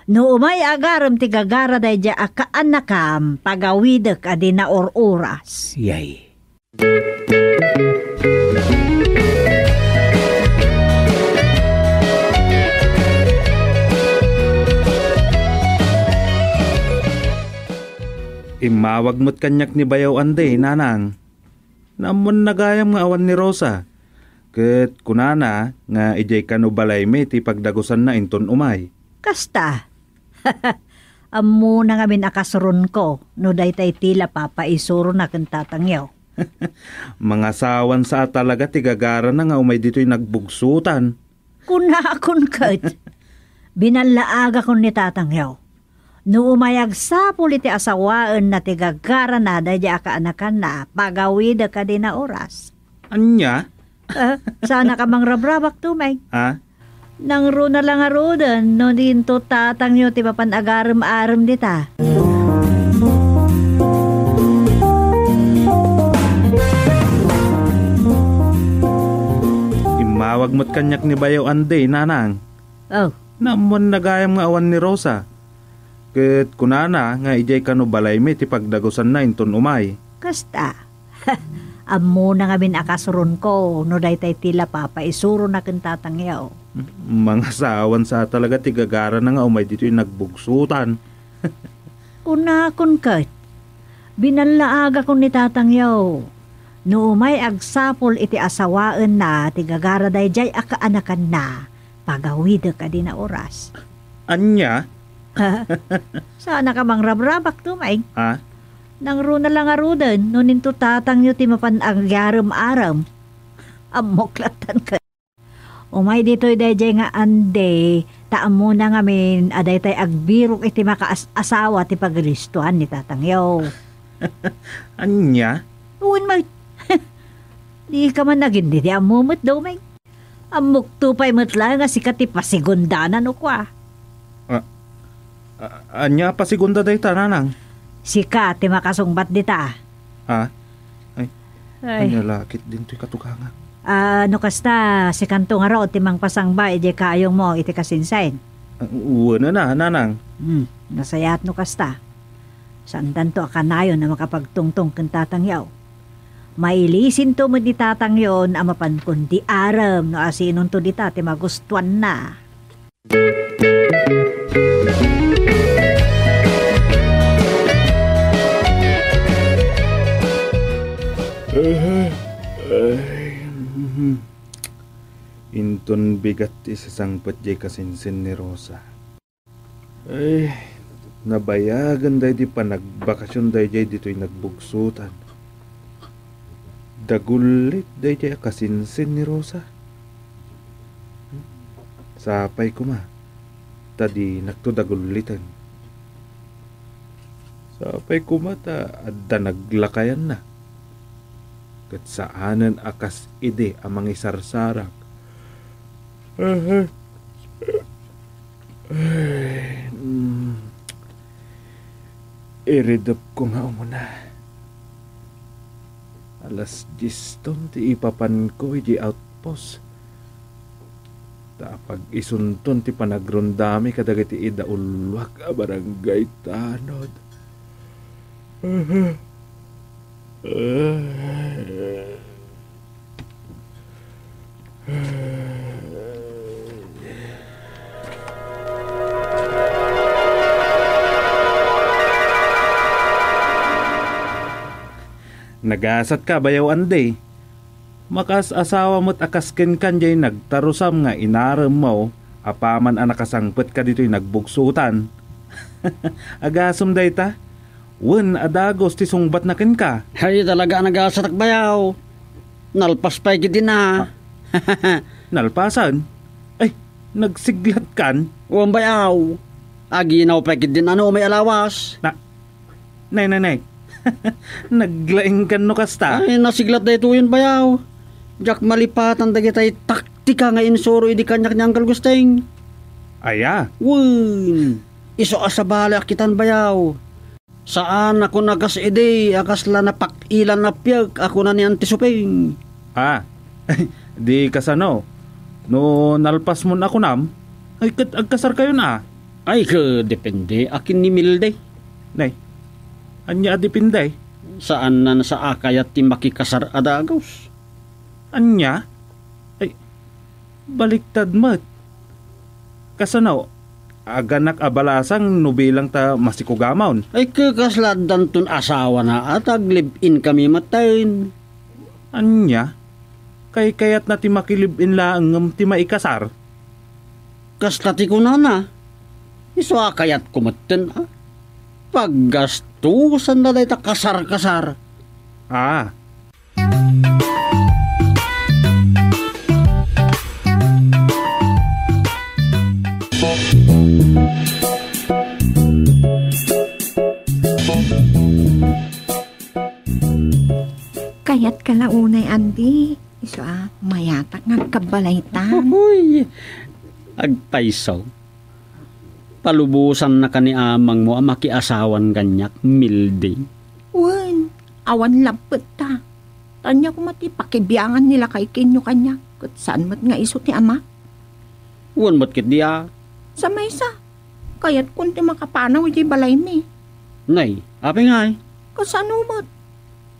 No umay agarem ti gagara daydiay a kaanakam, pagawidek a di naur-uras. Yay. Immawag met kaniak ni Bayaw Andy, nanang. Naammoanna gayam nga awan ni Rosa. Ket kunana nga idiay kano balaymi ti pagdagusanna inton umay. Kasta. Ammona ngamin a kasuronko no daytay ti la papaisurona ken tatangyo. Mangasawan sa a talaga ti gagarana nga umay ditoy nagbugsotan. Kunakon ket, binallaagakon ni tatangyo. No umay agsapul iti asawaenna ti gagarana daydiay a kaanakanna, pagawidek a di naur-uras. Ania? Eh, saanak a mangrabrabak, Doming. Ha? Nangruna la ngaruden no dinto tatangyo ti mapan agarem-arem dita. Immawag met kaniak ni Bayaw Andy, nanang. Oh. Naammoanna gayam nga awan ni Rosa. Ket kunana nga idiay kano balaymi ti pagdagusanna inton umay. Kasta. Ammona ngamin a kasuronko no daytay ti la papaisurona ken tatangyo. Mangasawan sa talaga ti gagarana nga umay ditoy nagbugsutan. Kunakon ket, binallaagakon ni tatangyo. No umay agsapul iti asawaenna ti gagara daydiay a kaanakanna, pagawidek a dina oras. Ania? Saanaka mangrabrabak, Tumeng. Ha? Nangruna la ngaruden no ninto tatangyo ti mapan agyarem-arem. Ammok lattan ket. Umay ditoy daydiay nga Andy, ta ammona ngamin a daytay agbirok iti makaas-asawa ti pagristoan ni tatangyo. Ania? Wen met. Dika man agin didi ammo met, Domeng. Ammokto pay met laeng a sika ti pasigundana no kua. Ah, ah, ania a pasigunda dayta, nanang? Sika ti makasungbat dita. Ha? Ay, Ay. Ania la ket dintoy katugangak? Ah, no kasta, sikanto ngarud ti mangpasangba idiay kayongmo iti kasinsin. Ah, wen a, nanang. Hmm, nasayaat no kasta. Saandanto a kanayon a makapagtungtong ken tatangyo. Mailisinto met ni tatangyon a mapan kundi arem no asinonto dita ti magustuanna. Inton bigat ti sasangpet diay kasinsin ni Rosa. Ay, nabayagen daydi panagbakasion daydiay ditoy nagbugsotan. Dagullit daydiay a kasinsin ni Rosa. Sapay koma, ta dinakto dagulliten. Sapay koma ta adda naglakayanna. Ket saanen a kas idi a mangisarsarak. Ay, mm. Iridepko nga umuna. Alas dieston ti ipapanko idiay outpost. Ta apag-isunton ti panagrondami kadagiti idauluak a barangay tanod. Nagasatka, Bayaw Andy. Makaas-asawa met a kas kenkan diay nagtarusam nga inaremmo apaman a nakasangpetka ditoy nagbugsotan. Agasem dayta? Wen a dagus ti sungbatna kenka. Hay, talaga a nagasatak, Bayaw. Nalpas pay ketdin a. Ah, nalpasen? Ay, nagsiglatkan? Wen, Bayaw. Aginaw pay ketdin a no umay a lawas. Na, nay, nay, nay. Naglaingkan no kasta. Ay, nasiglat daytoyen, Bayaw. Diak malipatan dagitay taktika nga insuro idi kaniak ni Uncle Gusting. Aya? Wen, isu a sabali a kitan, Bayaw. Saan a kuna kas idi a kasla napak-ilan a piek a kuna ni Auntie Suping. Ah, di kasano? No nalpasmon a kunam, ay ket agkasarkayon a. Ay, ket depende a kin ni Milde. Nay, ania a depende? Saannan sa a kayat ti makikasar a dagus. Ania? Ay, baliktad met. Kasano? Aganak a balasang no bilang ta masikugamon. Ay, ket kasla addanton asawana a ta aglive-in kami metten. Ania? Kaykayatna ti makilive-in laeng ngem ti maikasar? Kasta ti kunana. Isu a kayatko metten, a. Paggastusanna dayta kasar-kasar. Ah, Kayatka la unay, Andy. Isu a, mayatak nga agkabbalaytan. Uy! Agpayso. Palubosannaka ni amangmo a makiasawan kaniak, Milde. Wen, awan lappetta. Ania koma ti pakibiangan ni lakay Kenyo kaniak, ket saan met nga isu ti ama? Wen met ketdi a. Sa maysa, kayatkon ti makapanaw idiay balaymi. Nay, apay ngay? Kasano met?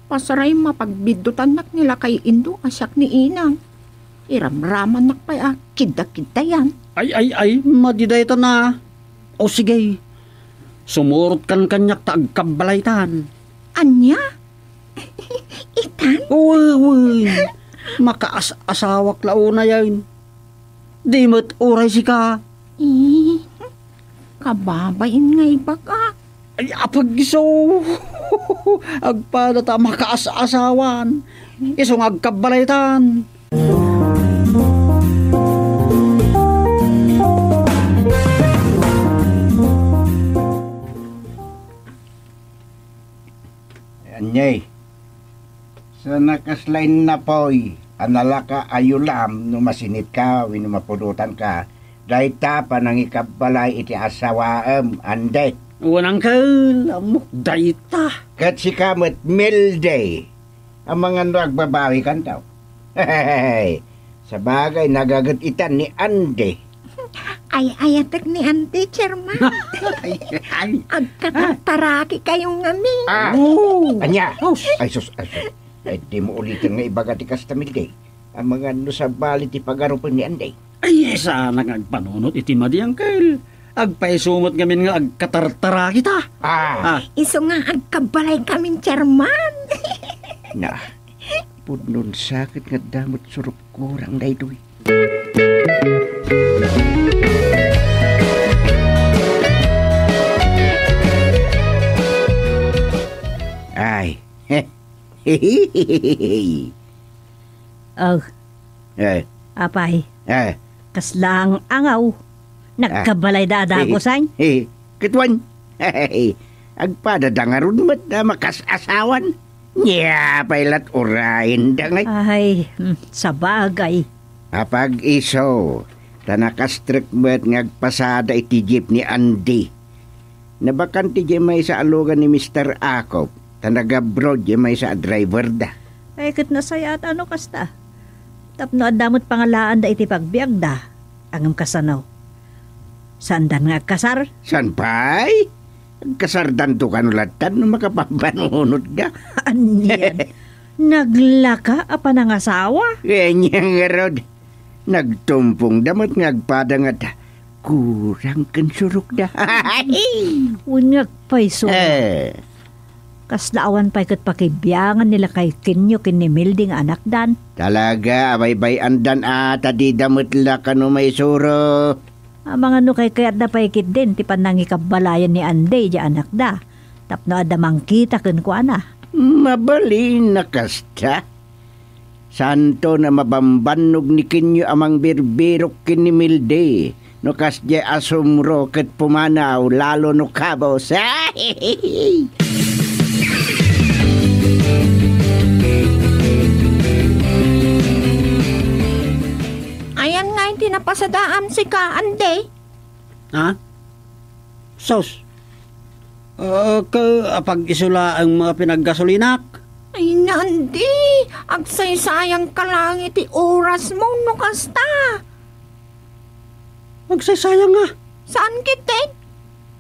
Pasaray mapagbiddutannak ni lakay Indo a siak ni Inang. Iramramannak pay a kidda-kiddayan. Ay, ay, ay, madi dayta na. O sige, sumurotkan kaniak ta agkabbalaytan. Ania? Itan? Uy, uy. Makaas-asawak la unayen. Di met uray sika. Eh, kababain nga ibagak. Ay, apag isu. Agpada ta makaas-asawan. Isu nga agkabbalaytan. Anyay. Sana kasla innapoy a nalaka a yulam no masinitka wenno mapudotanka, dayta panangikabbalay iti asawaem, Ande. Wen, uncle, ammok dayta. Ket sika met, Milde, amangan no agbabawikanto. Sabagay, nagaget itan ni Ande. Ay-ayatek ni Ande, Chairman. Ay, ay. Agkatartaraki kayo ngamin. Ah, Oh. Ania? Sus. Ay, sus, ay, sus. Ay, di mo ulitin nga ibaga ti kasta, Milde. Amangan no sabali ti pagarupen ni Ande. Ay, saan nga agpanunot iti madi, uncle. Agpayso met ngamin nga agkatartarakita. Ah. Ah. Isu nga agkabbalay kamin, Chairman. Na, pudnon sakit nga damot surok kurang daytoy. Ay. Oh. Eh. Apay. Eh. Kasla ang angaw. Ah. Nagkabalay da adago, Eh. San? Eh. Ket wen. Agpada da ngarud met a makas-asawan. Nia pay lat urayen da ngay. Ay, hmm, sabagay. Apag-iso, ta nakastrek met nga agpasada iti jeep ni Andy. Nabakante diay maysa a lugan ni Mister Akop, ta nag-abroad diay maysa a driver da. Ay, ket nasayaat no kasta. Tapno adda met pangalaanda iti pagbiagda. Ngem kasano? Saandan nga agkasar? Saan pay? Agkasardanto kano lattan no makapampanunotda. Anian? Naglaka a panangasawa? Ania ngarud? Nagtumpongda met nga agpada nga adda kurang ken surokda. Wen nga agpayso. Eh. Kasla awan pay ket pakibiangan ni lakay Kenyo ken ni Milde nga anakdan. Talaga, abaybay-andan a ta dida met la kano maisuro. Amangan no kaykayatda pay ketdin ti pannangikabbalayan ni Andy diay anakda tapno adda mangkita kenkuana. Mabalin a kasta. Saanton a mabambannog ni Kenyo a mangbirbirok ken ni Milde no kasdiay a sumro ket pumanaw lalo no kabus. Ayan nga iti napasadaam sika, Andy. Ha? Sus. Ah, ka, apag-isu laeng mga pinaggasolinak? Ay, Andy, agsaysayang ka lang iti oras mo, no kasta. Agsaysayang nga? Saan ketdin?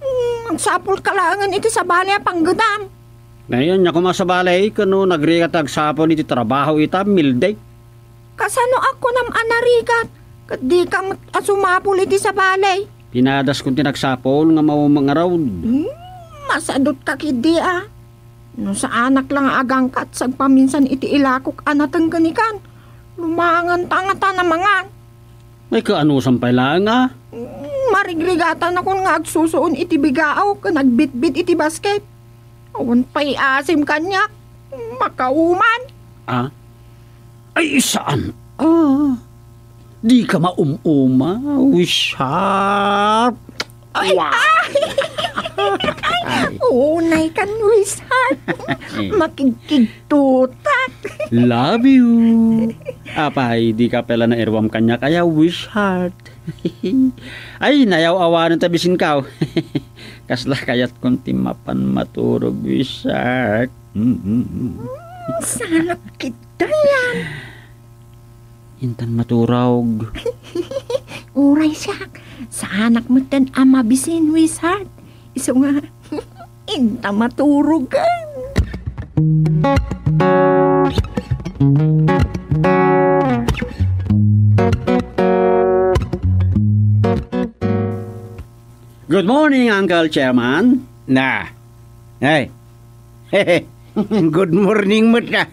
Hmm, agsapul ka laengen iti sabali a panggedam. Ngayon, nia koma sabali, kano nagrigat agsapul iti trabaho ita, Milde? Kasano a kunam a narigat? Ket dika met a sumapul iti sabali. Pinadaskon ti nagsapul nga maumeng ngarud. Hmm, masadutka ketdi a. No saanak la nga agangkat sagpaminsan iti ilakok a natengkenikan, lumangan ta ngata namangan. Ay, kaanusan pay laeng a? Hmm, marigrigatanakon nga agsusuon iti bigaaw ken agbitbit iti basket. Awan pay asim kaniak. Makauman. Ah? Ay, saan? Ah, di ka maum-uma, Wishart. Ay, Wa- ay! Ay. Unay kan, Wishart. Makigkigtuta. Love you. Apay, di ka pala nairuam kaniak aya, Wish Heart? Ay, nayaw-awanen ta bisin ka. Kasla kayatkon ti mapan maturog, Wish Heart. Mm, mm, mm. Sana kita yan. Intan maturog. Uray siak, saanak metten a mabisin, Wish Heart. Isu nga, inta maturogan. Good morning, Uncle Chairman. Na. Ay. Good morning met ka.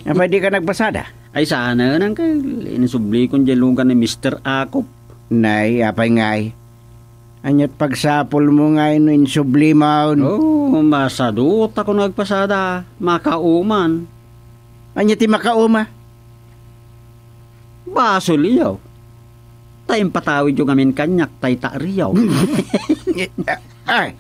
Apay di ka nagpasada? Ay, saan, Uncle. Insublikon diay lugan ni Mister Akop. Nay, apay ngay? Ania't pagsapulmo ngay no insublimon? Oh, masadutakon nga agpasada. Makauman. Ania ti makauma? Basol iyo. Ta impatawidyo ngamin kaniak tay taariyo. Ay,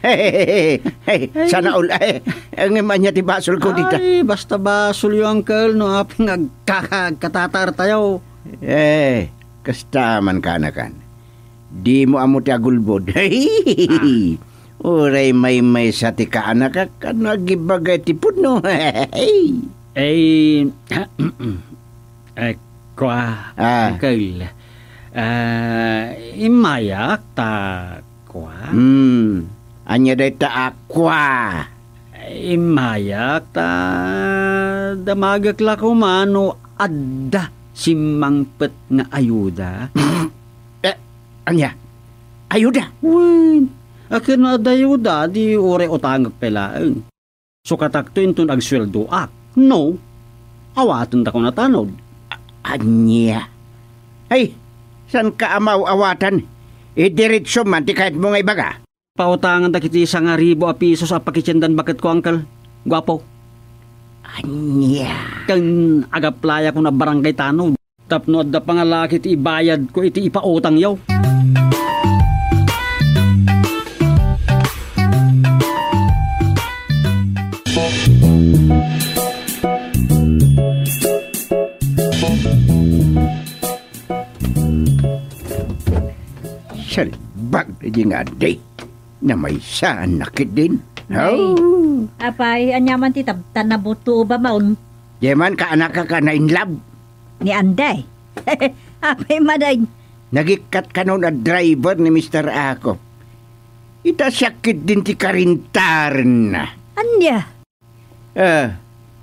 ay, sana all. Ay, ngem ania ti basolko dita? Ay, basta basolyo, Uncle, no apay nga agkaka-, agkatatartayo. Eh, kasta man kaanakan. Dimo ammo ti agulbod. Ah. Uray maymaysa ti kaanakak, no agibaga iti pudno. Eh, eh, kua, Ah. Uncle. Ah, immayak ta kua? Hmm. Ania dayta a kua? Immayak ta damagek la koma no adda simmangpet nga ayuda. Eh, ania? Ayuda? Wen, a ken no adda ayuda, di uray utangek pay laeng. Sukatakto inton agsueldoak. No, awatendakon a tanod. A-, ania? Ay, saanka a maaw-awatan? Idiretso man ti kayatmo nga ibaga. Pautangandakon iti sangaribu a pisos a pakitiendan baketko, Uncle. Guapo. Ania? Ken agaplayakon a barangay tanod. Tapno adda pangalaak iti ibayadko iti ipautangyo. Salbag di nga adi. Namaysaannak ketdin. Ay, oh. Apay, ania man ti tabtan a buto ba maun? Di man kaanakak a nainlab. Ni Anday. Apay, maday. Nagikkat kanon a driver ni Mister Akop. Ita siak ketdin ti karentarenna. Ania? Eh,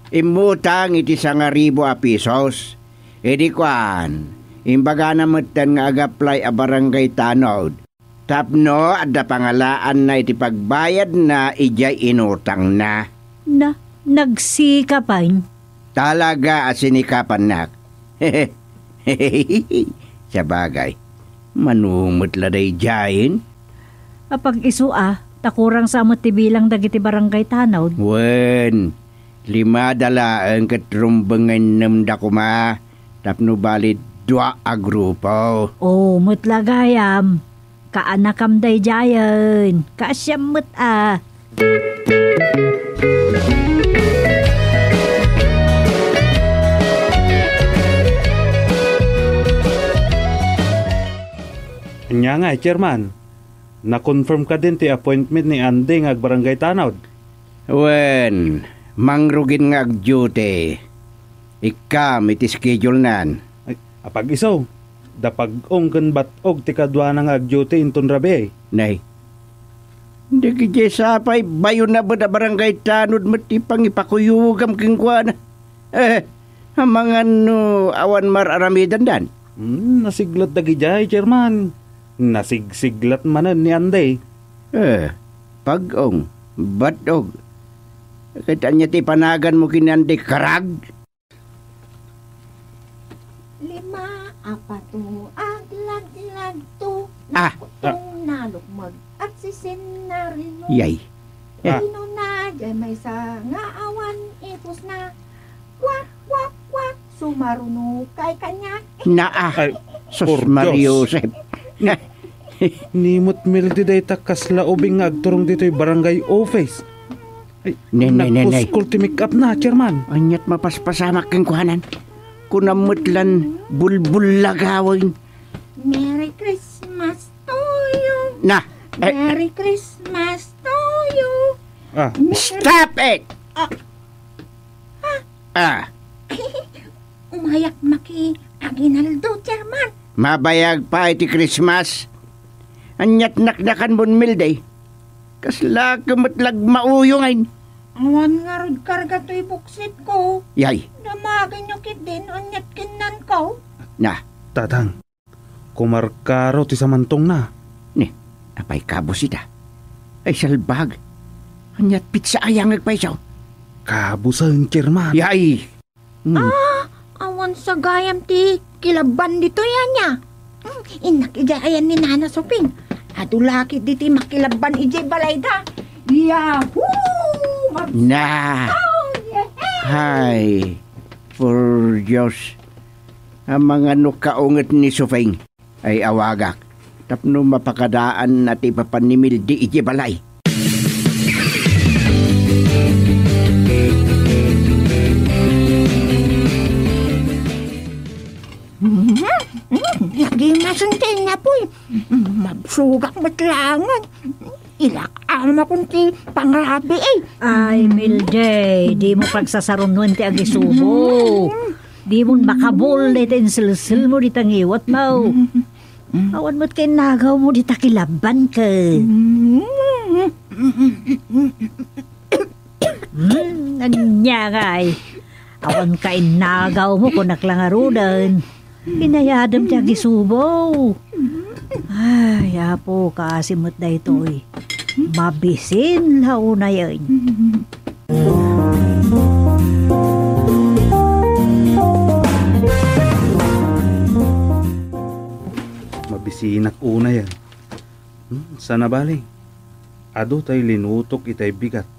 immutang iti sangaribu a pisos. Idi kuan, imbagana metten nga agaplay a barangay tanod. Tapno adda pangalaanna iti pagbayadna idiay inutangna. Na, nagsika pay. Talaga a sinikapannak. Sabagay, mano met la daydiayen? Apag-isu a, ta kurang sa met ti bilang dagiti barangay tanod. Wen, lima da laeng ket rumbeng nga innem da koma tapno bali dua a grupo. Oh, met la gayam. Kaanakam daydiayen. Kaasiam met a. Ania ngay, Chairman? Na-confirm kadin ti appointment ni Andy nga agbarangay tanod? Wen, mangrugin nga ag-duty. Ikkam iti schedule-nan. Ay, apag-isu, da Pag-ong ken Bat-og ti kaduana nga ag-duty inton rabii. Nay, dagiti sapay, bayo na met a barangay tanod met ti pangipakuyogam kenkuana. Eh, amangan no awan mar-aramidandan? Hmm, nasiglat dagidiay, Chairman. Nasigsiglat manen ni Andy. Eh, Pag-ong, Bat-og. Ket ania ti panaganmo ken ni Andy, karag? Lima, apato, aglaglag to. Ah. Nakutong, nalukmeg, agsisin, narino. Yay. Ah. Inuna, diay maysa nga awan ipusna. Kwak, kwak, kwak, sumaruno kay kaniak. Naa. Ay, sus, por Dios. Maria Josep. Ni met mildi dayta kasla ubing nga agturong ditoy barangay office. Ay, ne, ne, ne, ne. Nakuskol ti make-up na, Chairman. Ania't mapaspasamak kenkuanan? Kunam met lan bulbullagawen. Merry Christmas to you. Na, eh, Merry Christmas to you. Ah. Stop it! Ah. Ah. Umayak maki aginaldo, Chairman. Mabayag pay ti Christmas. Ania't naknakanmon, Milde? Kasla ka met la agmauyongen. Awan ngarud karga toy buksit ko. Yay. Damagen yo ketdin, ania't kinnan ko. Na. Tatang, kumarkaro ti samantongna. Ni, apay kabus ita? Ay, salbag. Ania't pitsa a yangek pay isu? Kabusen, Chairman. Yay. Hmm. Ah, awan sa gayam ti kilabban ditoy, ania? Hmm, innak idiay ayan ni Nana Soping. Adu la ketdi ti makilabban idiay balayda. Yahoo! Mabs-, Na. Oh, yeah! Hay, por Dios. Amangan no kaunget ni Soping. Ay, awagak tapno mapakadaanna ti ipapan ni Milde idiay balay. Mhm. Mhm. Nagimasen ti inapoy. Mabsugak met laengen. Ilak amakon ti pangrabii, eh. Ay, Milde, dimo pagsasarunoen ti agisubo. Dimon makabul dayta inselselmo dita ngiwatmo. Awan met kainnagawmo dita kilabbanko. Hmm, ania ngay? Awan kainnagawmo, kunak la ngaruden. Inayadem ti agisubo. Ay, Apo, kaasi met daytoy. Mabisin la unayen. Mabisinak unayen. Hmm, sana bale. Adu tay linutok itay bigat,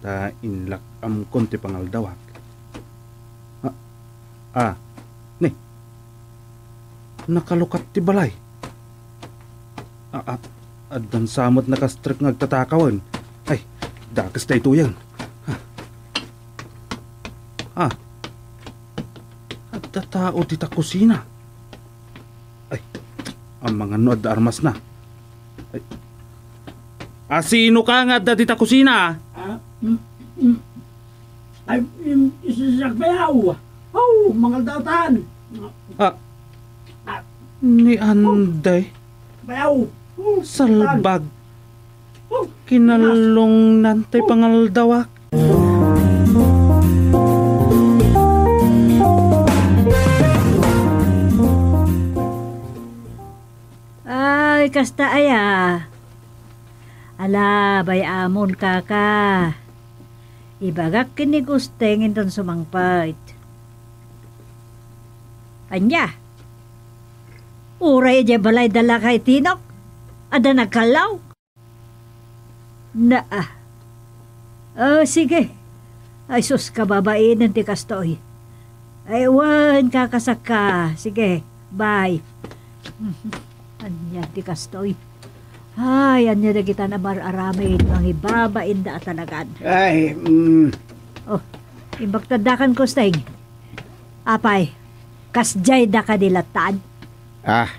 ta inlak-amkon ti pangaldawak. Ah, ah, ni. Nakalukat ti balay. Ah, ah, addan sa met nakastrek nga agtatakawen. Ay, dakes daytoyen. Ah. Ah. Adda tao dita kusina. Ay, amangan no adda armasna. Ay. A, sino ka nga adda dita kusina? Ah, mm, mm. Ay, mm, isisakbayaw. Oh, mangaldawtan. Ah, ah, ni Anday. Bayaw. Oh, salbag. Kinallongnan tay pangaldawak. Ay, kasta aya. Ala, bay-amon, kaka. Ibagak ken ni Gusteng inton sumangpet. Ania? Uray idiay balayda la kay Tinok? Adda nagkallaw? Naa. Oh, sige. Ay, sus, kababainen ti kastoy. Ay, wen, kakasakka. Sige, bye. Ania ti kastoy? Ay, ania dagita namar-aramid, mangibabainda a talagan. Ay, mm. Oh, imbagtaddakan, Kusteng. Apay, kasdiay da kadi latta? Ah,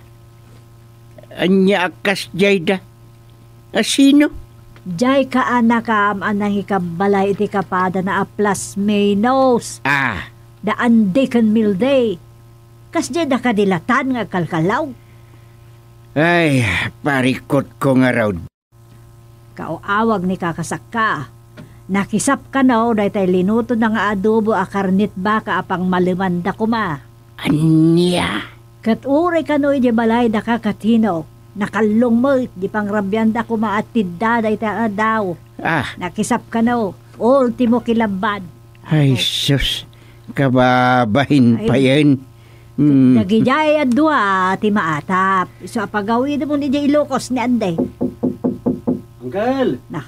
ania a kasdiay da? A sino? Diay kaanakam a nangikabbalay iti kapadana a Plasminos. Ah. Da Andy ken Milde. Kasdiay da kadi latta nga agkalkallaw? Ay, parikutko ngarud. Kaaw-awag ni kakasakka. Nakisap kano daytay linutona nga adobo a karnet baka a pangmalemanda koma. Ania? Ket uray kano idiay balayda, kaka Tinok, nakallong met di pangrabianda koma a tidda dayta a daw. Ah. Nakisap kano, ultimo kilabban. Ay, sus, kababain payen. Hmm. Dagidiay a dua ti maatap. Isu a pagawidemon idiay Ilocos ni Andy. Uncle! Na.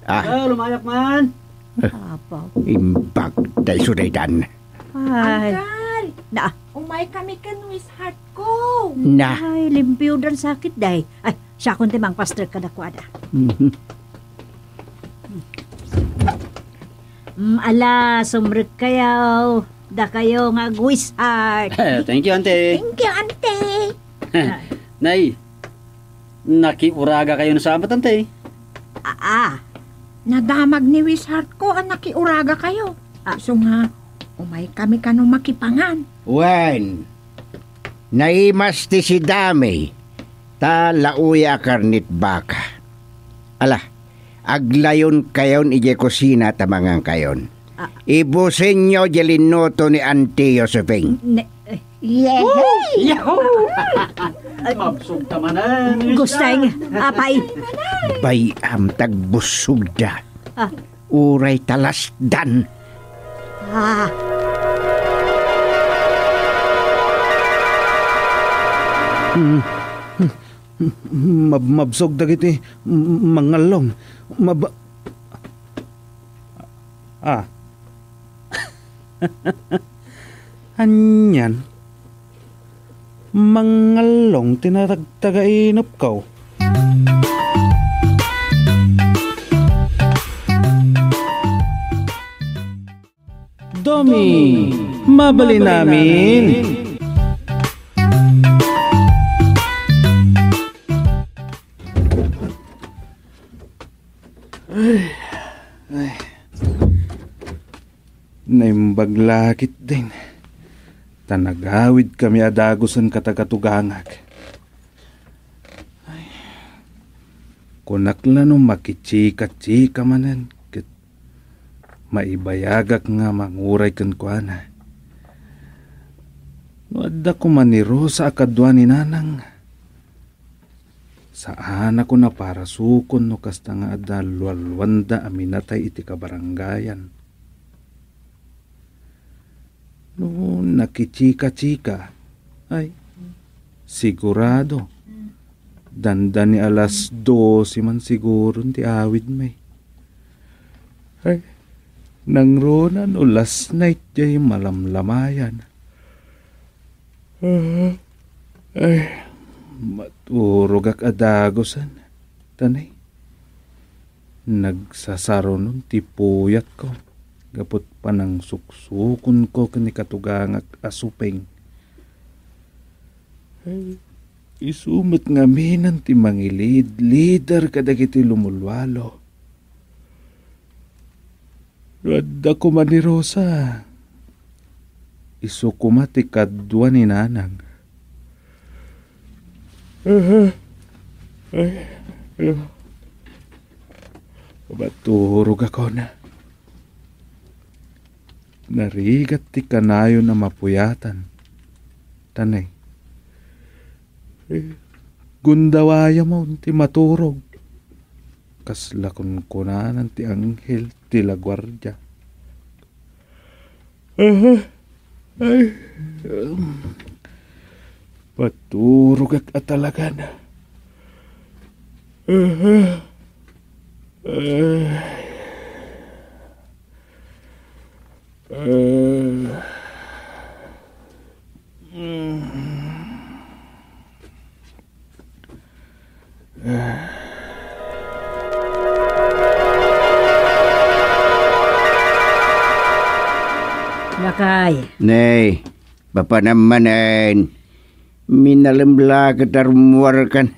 Ah. Uncle, umayak man! Apo. Imbag, ta isu daytan. Ay. Uncle! Na. Umay kami ken sweetheart ko. Na. Ay, limpio dan sakit, day. Ay, siakon ti mangpastrek kadakuada. Mhm. Mm, ala, sumrekkayo. Dakayo nga agwisheart. Thank you, Auntie. Thank you, Auntie. Nay, nakiuragakayon sa amat, Auntie? Aa, nadamag ni wisheart ko a nakiuragakayo. Ah. Isu nga, umay kami kano makipangan. Wen, naimas ti sidami, ta laoya a karnit baka. Ala, aglayonkayon idiay kusina ta mangankayon. Ah. Ibusenyo diay linnuto ni Auntie Josephine. Ne-, eh. Yehey! Yahoo! Mabsog ta manen, Gusteng, apay. Bay-am ta agbusogda. Ah. Uray ta lasdan. Ah. Mm. Mab-, mabsog dagiti m-, mangallong. Mab-, ah. Anian? Mangallong ti natagtagainupko. Domi, mabalin amin. Ay, ay. Naimbag la ketdin, ta nagawidkami a dagusen kadagiti tugangak. Ay, kunak la no makichika-chika manen ket maibayagak nga manguray kenkuana. No adda koma ni Rosa a kadua ni Nanang, saanakon a parasukon no kasta nga adda lualuanda a minatay iti kabarangayan. No nakichika-chika, ay, sigurado, dandani alas dose man siguron ti awidmi. Ay, nangruna no last night diay malamlamayan. Ay, maturogak a dagusen. Tanay, nagsasarunon ti puyatko gapu ti panangsuksukonko ken ni katugangak a suping. Ay, isu met ngamin ti mangilidlider kadagiti lumulualo. No adda koma ni Rosa, isu koma ti kadua ni Nanang. Aha. Ay, ay. Maturogakon. Narigat ti kanayon a mapuyatan. Tanay. Eh, gundawayamon ti maturog. Kasla kunkunanan ti anghel ti La Guardia. Aha. Ay, um, paturogak a talagan. Aha. Ay. Eh. Mm. Eh. Lakay. Nay, papanam manen. Minalem la ket a rummuarkan.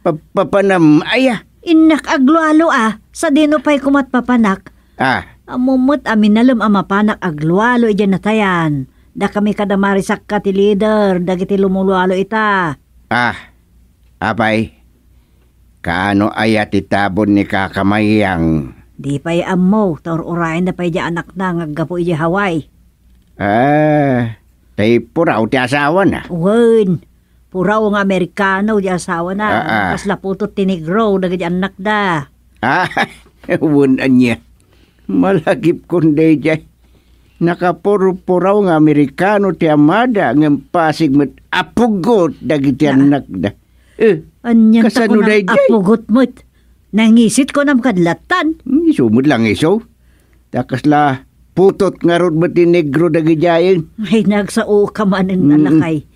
Pa-, papanam, aya? Innak aglualo a, sadino pay koma ti papanak? Ah. Ammom met a minalem a mapanak aglualo idiay natayan. Dakami kada marisakka ti lider dagiti lumulualo ita. Ah, apay, kaano aya ti tabon ni Kaka Mayang? Di pay ammo, ta ur-urayna pay diay anakna nga aggapu idiay Hawaii. Ah, tay puraw ti asawana? Wen, puraw nga Amerikano ti asawana. Ah, ah. Kasla putot ti negro dagiti annakda. Ah, wen ania. Malagipkon daydiay. Nakapurpuraw nga Amerikano ti amada, ngem pasig met a pugot dagiti annakda. Eh, anian ta kasano kunam daydiay? A pugot met. Nangisit kunam kad latan. Hmm, isu met lang isu. Ta kasla putot ngarud met ti negro dagidiayen. Ay, nagsaoka manen, mm, anakay.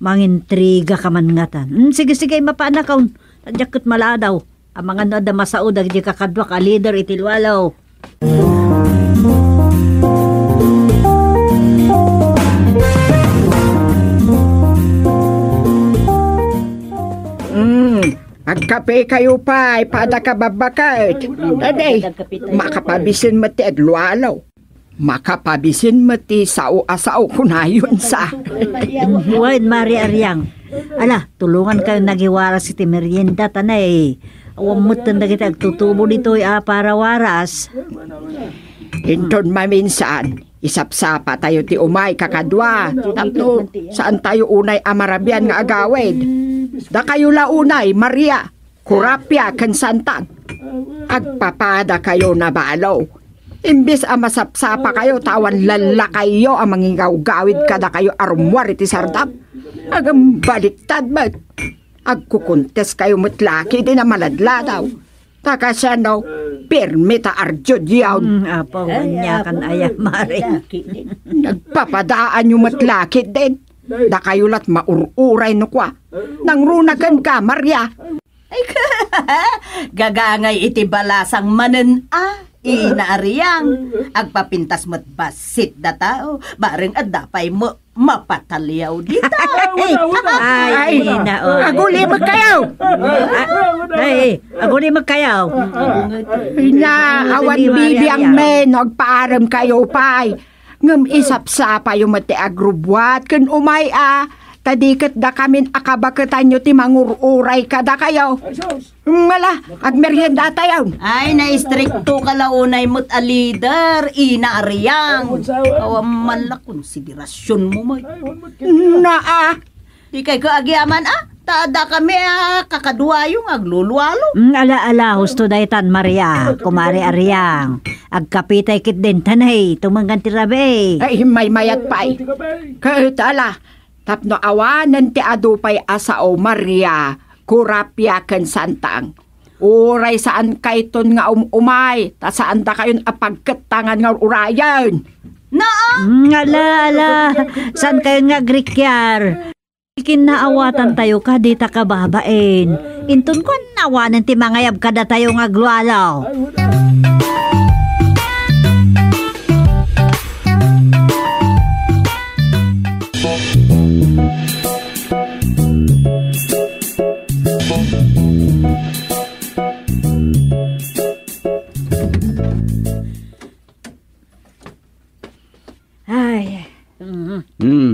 Mangintriga ka man ngatan. Hmm, sige, sige, mapanakon. Diak ket maladaw. Amangan no adda masao dagiti kakaduak a lider iti lualo. Agkapekayo pay, pada kababbaket. Adi, makapabisin met ti aglualo. Makapabisin met ti sao a sao, kunayon sa. Wen, Mari Ariang. Ala, tulongankayo nagiwaras iti merienda, tanay. Awan met dagiti agtutubo ditoy a para waras. Inton maminsan, isapsapatayo ti umay kakadua, tapno saantayo unay a marabian nga agawid. Dakayo la unay, Maria, Kurapia, ken Santang. Agpapadakayo na balo. Imbes a masapsapakayo, ta awan lallakayyo a mangigawgawid kadakayo a rummuar iti sardam. Agambaliktad met. Agkukunteskayo met la ketdi a maladladaw. Ta kasano, pirmi ta ardiudyo. Hmm, Apo, ania kan aya, Mari? Nagpapadaanyo met la ketdin. Dakayo lat maur-uray no kua. Nangruna kenka, Maria. Ay, gagangay iti balasang manen a, Ina Ariang. Agpapintas met bassit dataw. Bareng adda pay mo mapataliaw dita. Ay, ay, ina, oh. Agulimekkayo! Ah, ay, agulimekkayo. Ina, awan bibiangmi no agpaaremkayo pay. Ngem isapsapayo met ti agrubbuat ken umay a, ta di ket dakamin a kabaketanyo ti mangur-uray kadakayo. Ngala, agmeriendatayon. Ay, naistrikto ka la unay met a leader, Ina Ariang. Awan man la konsiderasionmo met. Naa. Di kay ka agiaman, a? Ta adda kami a kakaduayo nga aglulualo. Mm, ala, ala, husto daytan, Maria, Kumare Ariang. Agkapitay ketdin, tanay, tumenggan ti rabii. Ay, maymayat pay. Ket ala, tapno awanen ti adu pay a sao, Maria, Kurapia ken Santang. Uray saankayton nga um-umay, ta saandakayon a pagkettangan nga ur-urayen. Naa! Mm, ala, ala. Saankayon nga agrikkiar? Ikinnaawatantayo kadi ta kababain. Inton kuan, awanen ti mangayab kadatayo nga aglualo. Ay. Mm. Hmm.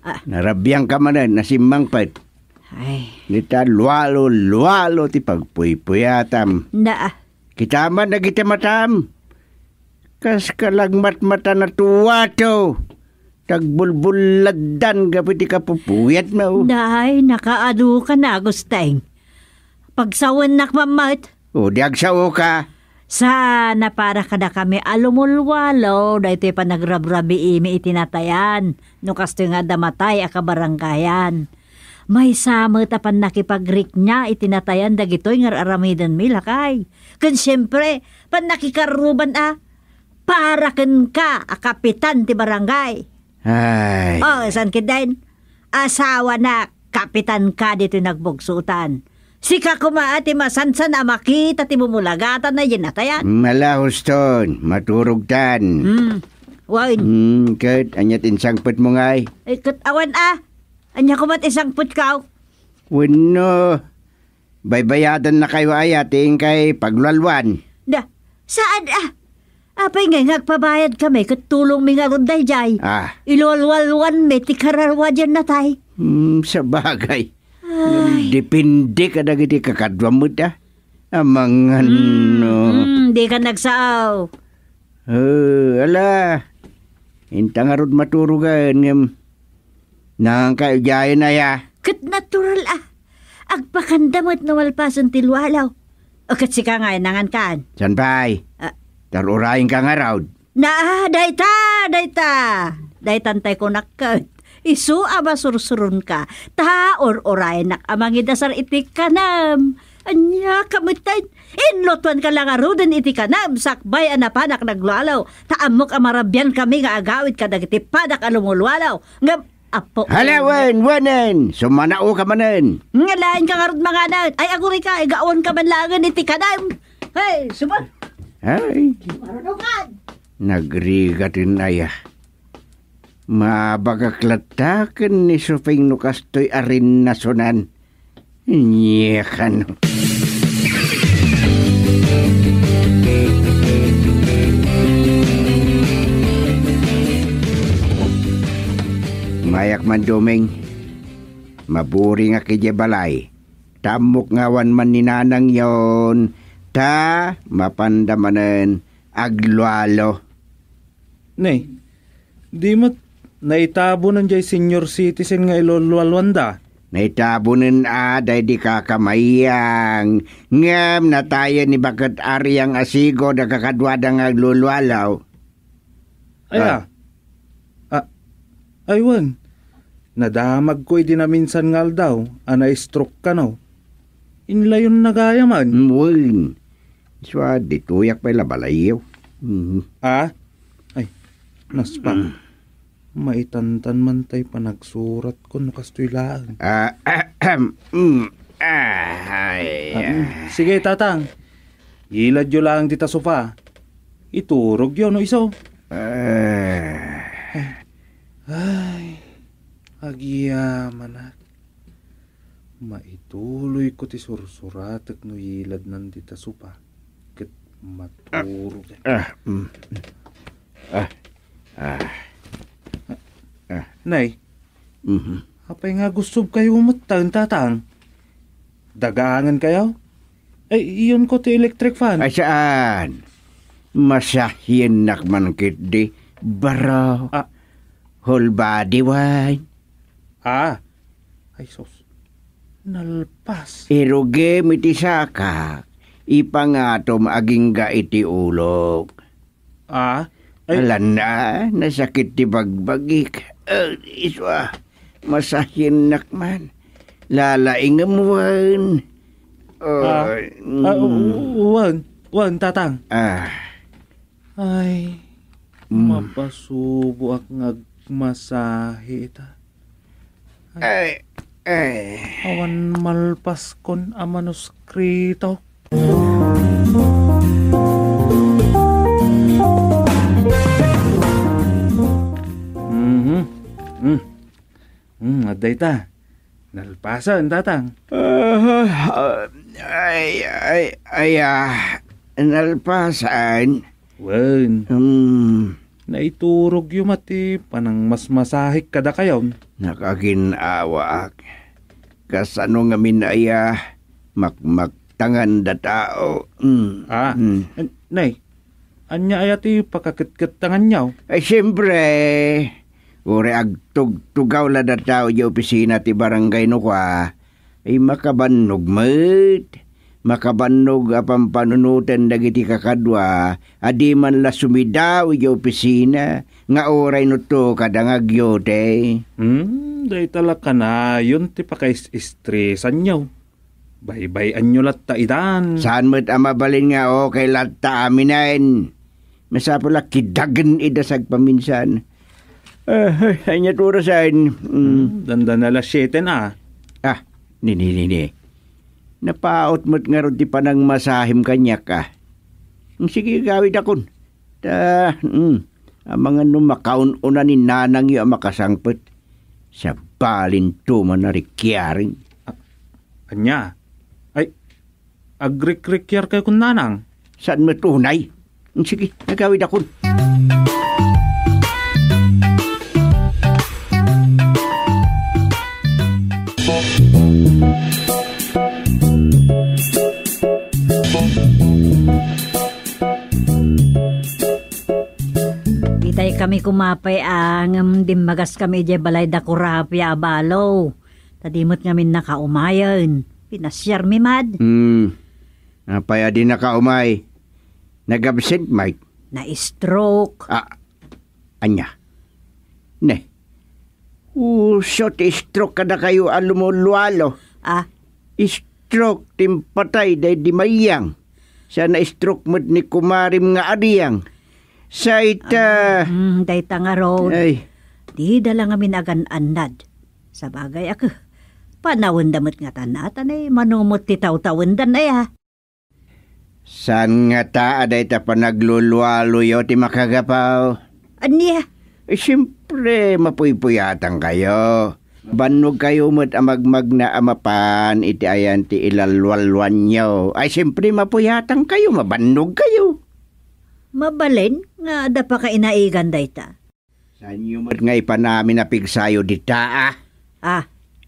Ah. Narabiangka manen, nasimmangpet. Ay. Dita lualo-lualo ti pagpuypuyatam. Na, ah. Kita man dagiti matam. Kas kalagmatmatan a tuwato. Tagbulbulladdan gapu iti kapupuyatmo. Nay, nakaadu ka na, Agustin. Pagsawennak mammet. O, di agsaoka. Sa napara kadakami a lumulwalo daytoy panagrabrabiimi iti natayan, no kastoy nga adda matay a kabarangayan. Maysa met a pannakipagrikna iti natayan dagitoy nga ar-aramidenmi, lakay. Ken siempre, pannakikarruban a para kenka a kapitan ti barangay. Ay. O, saan ketdin? Asawanak, kapitanka ditoy nagbugsotan. Sika koma ti masansan a makita ti bumulagatan a natayan. Ala, huston, maturogtan. Hmm. Wen. Hmm, ket ania ti insangpetmo ngay? Eh, ket awan a. Ania koma ti sangpetko? Wenno, baybayadannakayo aya ti inkay paglualuan? Da, saan a? Apay ngay nga agpabayadkami ket tulongmi ngarud daydiay? Ah. Ilualualuanmi ti kararua diay natay. Hmm, sabagay. Ay. Depende kadagiti kakaduam met, a. Amangan, hmm, no. Hmm, di ka nagsao. Eh, ala. Inta ngarud maturogen, ngem nanganka idiayen aya. Ket natural a. Agpakanda met no malpasen ti lualo. O ket sika ngay, nangankan? Saan pay? Ah. Tar-urayenka ngarud. Na, dayta, dayta. Daytan tay kunak ket. Isu a masursuronka. Ta ur-urayennak a mangidasar iti kanem. Ania ka metten? Inlutuanka la ngaruden iti kanem sakbay a napanak naglualo. Ta ammok a marabiankami nga agawid kadagiti padak a lumulualo. Ngem Apo. Hala, wen, wenen, sumanaoka manen. Ngalaenka ngarud manganen. Ay, agurayka, igaonka man laengen iti kanem. Hey, suba. Ay. Marunukan. Nagrigaten aya. Mabagak latta ken ni Suping no kastoy a rinnasonan. Nyakan. Mayak man, Doming. Maburingak idiay balay. Ta ammok nga awan man ni nanangyon, ta mapanda manen aglualo. Ne, di met naitabonen jay senior citizen nga ilulualuanda? Naitabonen a daydi kakamayang, ngem natayen ni baket Ariang a sigud a kakaduada nga aglulualo. Aya? Ah. Ah, ay wen, nadamagko idi naminsan nga aldaw a na-stroke kano. Inlayonna gayam. Wen, isua, ditoyak pay la balayyo. Mhm. Ah? Ay, naspa. Mm. Maitantan man tay panagsuratko no kastoy laeng. Ah, mm, ah, ay, Ah, mm. ah. Sige, Tatang. Iladyo laeng dita sofa. Iturogyo no isu. Ah. Ay. Ay. Agyamanak. Maituloyko ti sursuratek no iladnan dita sofa ket maturog. Ah, mm. Ah, ah. Ah. Nay, Mhm. apay nga agussobkayo metten, Tatang? Dagaangenkayo? Ay, iyonko ti electric fan. Ay, saan? Masahiennak man ketdi, baro. Ah. Whole body wine. Ah. Ay, sus. Nalpas. Irugim iti saka, ipangatom agingga iti ulok. Ah? Ay. Alanna, nasakit ti bagbagik. Ah, isua, masahiennak man. Lalaingem wen. Ah, Ay, ah, mm. u-, u-, wen, wen, Tatang. Ah. Ay, Mm. mapasuboak nga agmasahe ita. Ay, ay. Awan malpaskon a manuskrito. Mhm. Mm. Mm, adda ita. Nalpasen, Tatang. Ah, ah, ay, ay, ay, ah, nalpasen. Wen. Hmm. Naiturogyo met ti panangmasmasahek kadakayon. Nakaginnawaak. Kasano ngamin aya makmaktangan da tao? Hmm. Ah, Hmm. n-, nay, ania aya ti pakaketketanganyo? Ay, siempre, uray agtugtugaw la da tao idiay opisina ti barangay no kua, ay makabannog met. Makabannog a pampanunoten dagiti kakadua a di man la sumidaw idiay opisina nga uray no tukadda nga agyote. Hmm, dayta la kanayon ti pakais-istresanyo. Baybay-anyo latta itan. Saan met a mabalin nga okay latta aminen. Masapul a kidagen ida sagpaminsan. Ah, ay, ania ti orasen? Mm. Hmm, dandana alas siete na. Ah, ni, ni, ni, ni. Napaut met ngarud ti panangmasahem kaniak, ah. Mm, sige, gawidakon. Ta, mm, amangan no makaun-una ni nanangyo a makasangpet. Sabalinto man a rikiaren. Ah, ania? Ay, agrikrikiarkayo ken nanang? Saan met unay? Sige, agawidakon. Itay kami kumapay a ngem dimmagas kami idiay balay da Kurapia a balo. Ta di met ngamin nakaumayen. Pinasiarmi mad. Hmm. Apay a di nakaumay? Nag-absent, Mike? Na-stroke. Ah, ania? Ne. Uso ti stroke kadakayo a lumulualo. Ah? Stroke ti impatay daydi Mayang. Sa na-stroke met ni kumarim nga Ariang. Sa ita Ah, mm, dayta ngarud. Ay. Dida la ngamin agan-annad. Sabagay, ako. Panawenda met ngata, ta nay, mano met ti tawtawendan, aya. Saan ngata a dayta panaglulualoyo ti makagapu? Ania? Eh, siempre, mapuypuyatankayo. Bannogkayo met a magmagna a mapan iti ayan ti ilallualluanyo. Ay, siyempre, mapuyatangkayo, mabannogkayo. Mabalin nga adda pakainaigan dayta. Saanyo met nga ipan amin a pigsayo dita, a? Ah.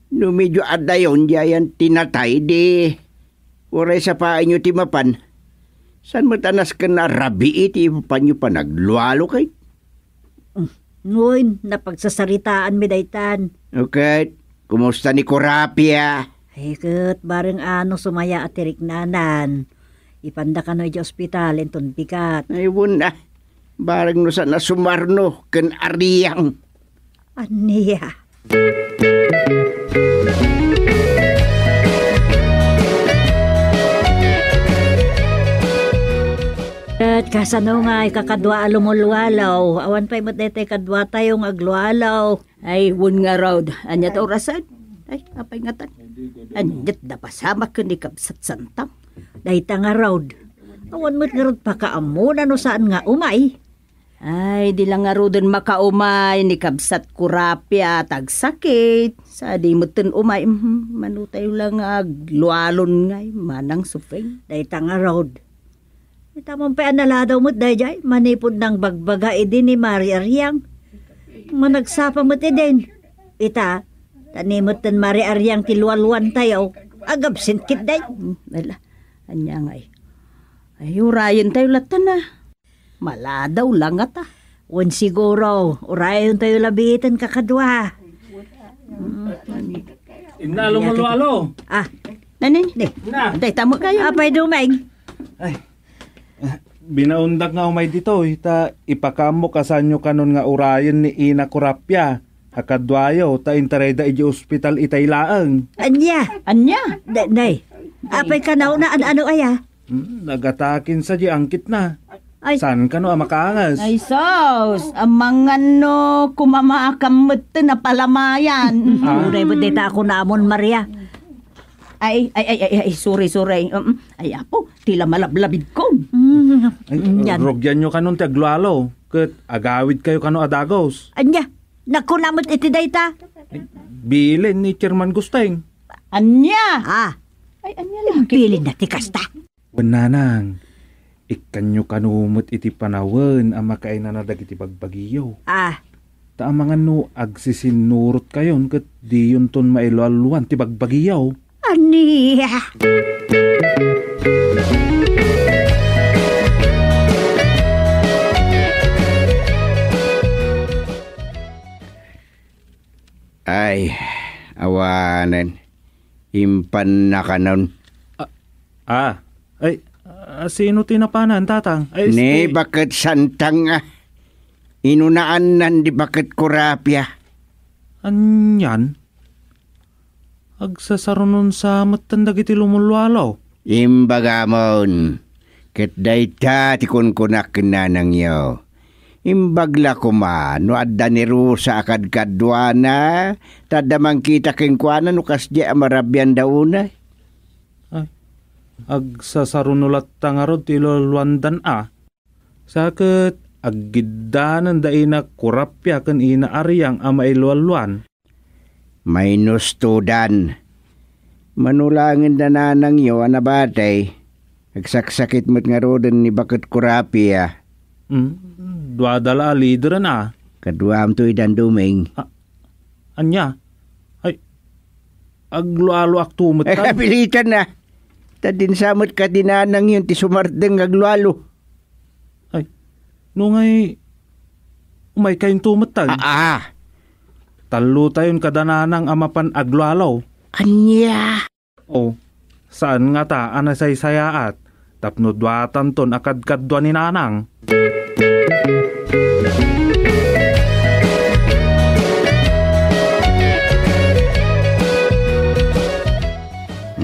No medyo adayon diayan ti natay, di uray sapaenyo ti mapan. Saan met a nasken a rabii ti ipapanyo panaglualo kay? Mm, wen, napagsasaritaanmi daytan. O ket, kumusta ni Kurapia? Ay, ket, bareng ano sumaya a tiriknanan. Ipanda kano idiay ospital, inton bigat. Ay, wen, ah. Bareng no saan a sumarno ken ariang. Ania? Ket kasano nga ikakadua a lumulualo? Awan pay met daytoy kaduatayo nga aglualo. Ay, wen ngarud. Ania ta orasen? Ay, apay ngatan? Ania ti napasamak ken ni Kabsat Santang? Dayta ngarud. Awan met ngarud pakaammona no saan nga umay. Ay, di la ngaruden makaumay ni Kabsat Kurapia ta agsakit. Sa di metten umay, mhm, mano tayo la nga aglualon ngay, Manang Supeng. Dayta ngarud. Ita man pay a naladaw met daydiay, manipud nangbagbaga idi ni Mari Ariang. Managsapa met idin. Ita, ta ni metten Mari Ariang ti lualuan tayo, agabsent ketdi. Hmm, ala, ania ngay? Ay, urayen tayo latta na. Maladaw la ngata. Wen siguro, urayen tayo labiiten kakadua. Inna, lumulualo. Ah, nani? Di. Inna. Dayta met kayo. Apay Dumeng? Ay. Ah, binaondak nga umay ditoy, ta ipakaammo kasanyo kanon nga urayen ni Ina Kurapia a kaduayo, ta intarayda idiay ospital itay laeng. Ania? Ania? Da-, nay. Apay kano, naan-ano aya? Hmm, nagatakin sa di angkitna. Ay. Saan kano a makaangas? Ay, sus! Amangan no kumamaakam met ti napalamayan. Ah. Uray met dita ako namon, Maria. Ay, ay, ay, ay, ay, sorry, sorry. Um, ay, apo, tila malablabid ko. Mm. Ay, mm, yan. Rugianyo kanon ti aglualo, ket agawid kayo kano a dagos. Ania, nakuna met iti dayta? Ay, bilin ni Chairman Gusteng. Ania? Ah. Ay, ania la, bilin na ti kasta. Wen nanang, ikkanyo kano met iti panawen a makainana dagiti bagbagiyo. Ah. Ta amangan no agsisinnurotkayon ket diyonton mailualuan ti bagbagiyo. Ania? Ay, awanen. Impanna kanon. Ah, ah, ay, ah, sino ti napanan, Tatang? Ay, ni este, Baket Santang, ah, inunaannan di Baket Kurapia. Anian? Agsasarunon sa metten dagiti lumulualo. Imbagamon, ket dayta ti kunkunak ken nanangyo. Imbag la koma no adda ni Rosa a kadkaduana, ta adda mangkita kenkuana no kasdiay a marabianda unay. Ay, agsasaruno latta ngarud ti ilualuandan a. Sa ket aggiddanen da Ina Kurapia ken Ina Ariang a mailualuan. Mainustodan. Mano laengen da nanangyo a nabatay. Agsaksakit met ngaruden ni Baket Kurapia. Hmm, duada la a lideren a. Kaduam to idan Dumeng. A-, ania? Ay, aglualuak to met. Ay, kapilitan na. Ta dinsa met kadi nanangyon ti sumardeng nga aglualo. Ay, no ngay, umaykayonto met tayo. Ah, ah. Tallotayon kada nanang a mapan aglualo. Ania? O, saan ngata a nasaysayaat tapno duatanton a kadkadua ni nanang?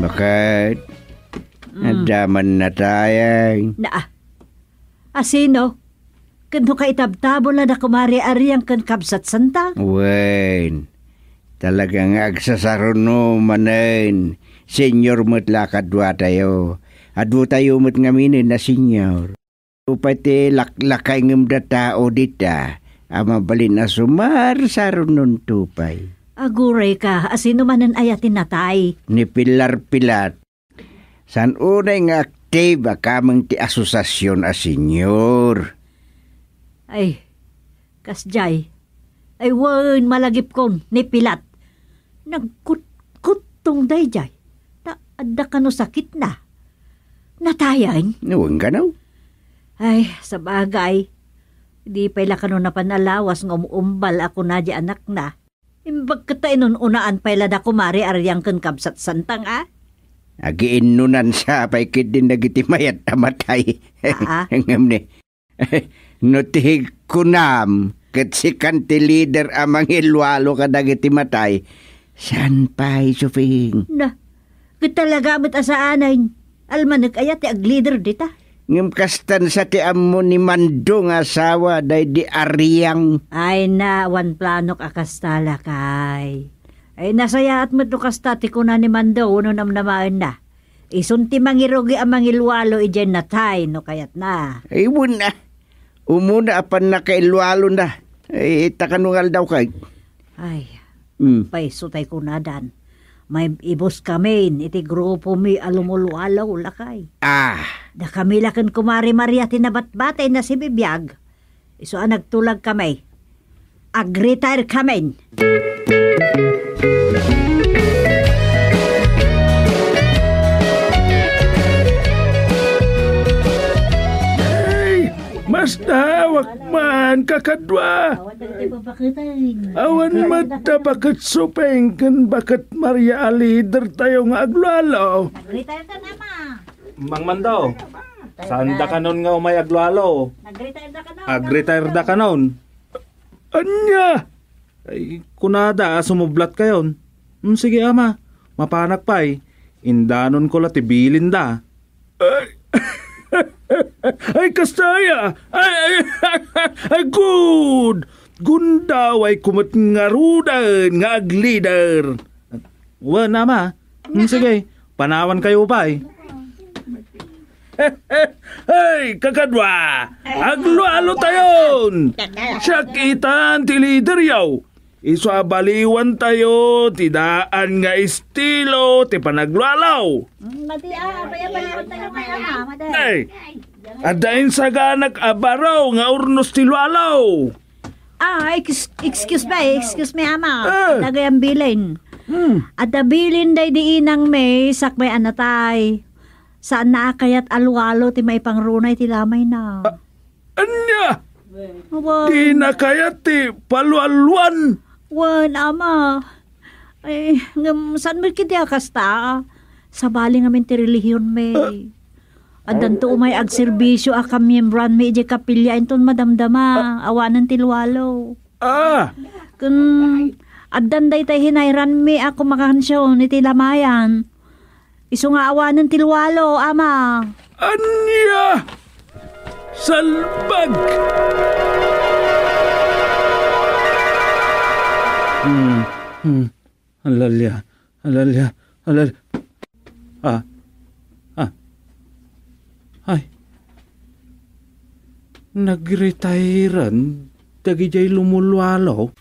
Baket, mm, adda man natayag. Naa. Asino? Ken no kaitabtabol a da kumari Ariang ken Kabsat Santa? Wen, talaga nga agsasaruno manen. Senior met la kaduatayo. Adu tayo met ngaminen a senior. Upay ti laklakay ngem da tao dita a mabalin a sumarsarunon to pay. Aguray ka, asino manen aya ti natay? Ni Pilar Pilat. Saan unay nga active a kameng ti asosiasion a senior. Ay, kasjay. Ay, wen, malagipkon, ni Pilat. Nagkutkuttong dayjay. Ta adda kano sakitna. Natayen? Wen kano? Ay, sabagay. Di pay la kano napan a lawas nga umumbal a kuna di anakna. Imbag ket ta inun-unaan pay la da kumare Ariang ken kabsat Santang, a? Agiinnunan sa pay ketdin dagiti mayat a matay. Aa. Ngem ni, no ti kunam, ket sikan ti leader a mangilualo kadagiti matay, saan pay, Suping? Na, ket talaga met a saanen. Almanek aya ti agleader dita? Ngem kastan sa ti ammo ni Mando nga asawa daydi Ariang. Ay na, awan planok a kasta, lakay. Ay, nasayaat met no kasta ti kuna ni Mando wenno namnamaenna. Isun ti mangirugi a mangilualo idiay natay no kayatna. Ay, wen a. Umuna a pannakailualona. Ay, ta kano nga aldaw kay? Ay, Mm. payso tay kunadan. May ibus kamin iti grupomi a lumulualo, lakay. Ah. Da kami la ken Kumare Maria ti nabatbatay na sibibiag. Isu a nagtulag kami. Ag-retire kamin. Hey! Masdawak man, kakadua. Awan dagiti babaketen. Awan met ta baket Suping ken baket Maria a leader tayo nga aglualo. Nag-retire ka na, ma. Mang Mando, saan da kanon nga umay aglualo? Nag-retire da kanon. Ag-retire da kanon. Ania? Ay, kunada a sumublat kayon. Hmm, sige, ama. Mapanak pay. Indanonko la ti bilinda. Ay, ay, kasta aya. Ay, ay, ay, good. Gundawayko met ngaruden nga agleader. Wen, ama. Hmm, sige. Panawankayo pay. Hey, kakadua! Aglualo tayon! Siak itan ti leaderyo. Isu a baliwan tayo ti daan nga estilo ti panaglualo. Mm, madi, ah, abay, abay, abay, abay, abay, abay. Hey! Adda insaganak a baro nga urnos ti lualo. Ah, ex-, excuse me, excuse me, ama. Ah. Dagay ang bilin. Hmm. Adda bilin daydi inang mi, sakbay a natay. Saan na a kayat a lualo ti maipangruna iti lamayna. Ah, ania? Wen. Dina kayat ti palualuan? Wen, ama. Ay, ngem saan met ketdi a kasta? Sabali ngamin ti relihion mi. Ah. Addanto umay agserbisio a kamiembroan mi idiay kapilya inton madamdama. Ah. Awanen ti lualo. Ah! Ken addan daytay hinayran mi a kumakansion iti lamayan. Isu nga awanen ti lualo, ama. Ania? Salbag! Hmm, hmm. Alalia, alalia, alal-, ah, ah. Ay. Nagretirean dagidiay lumulualo.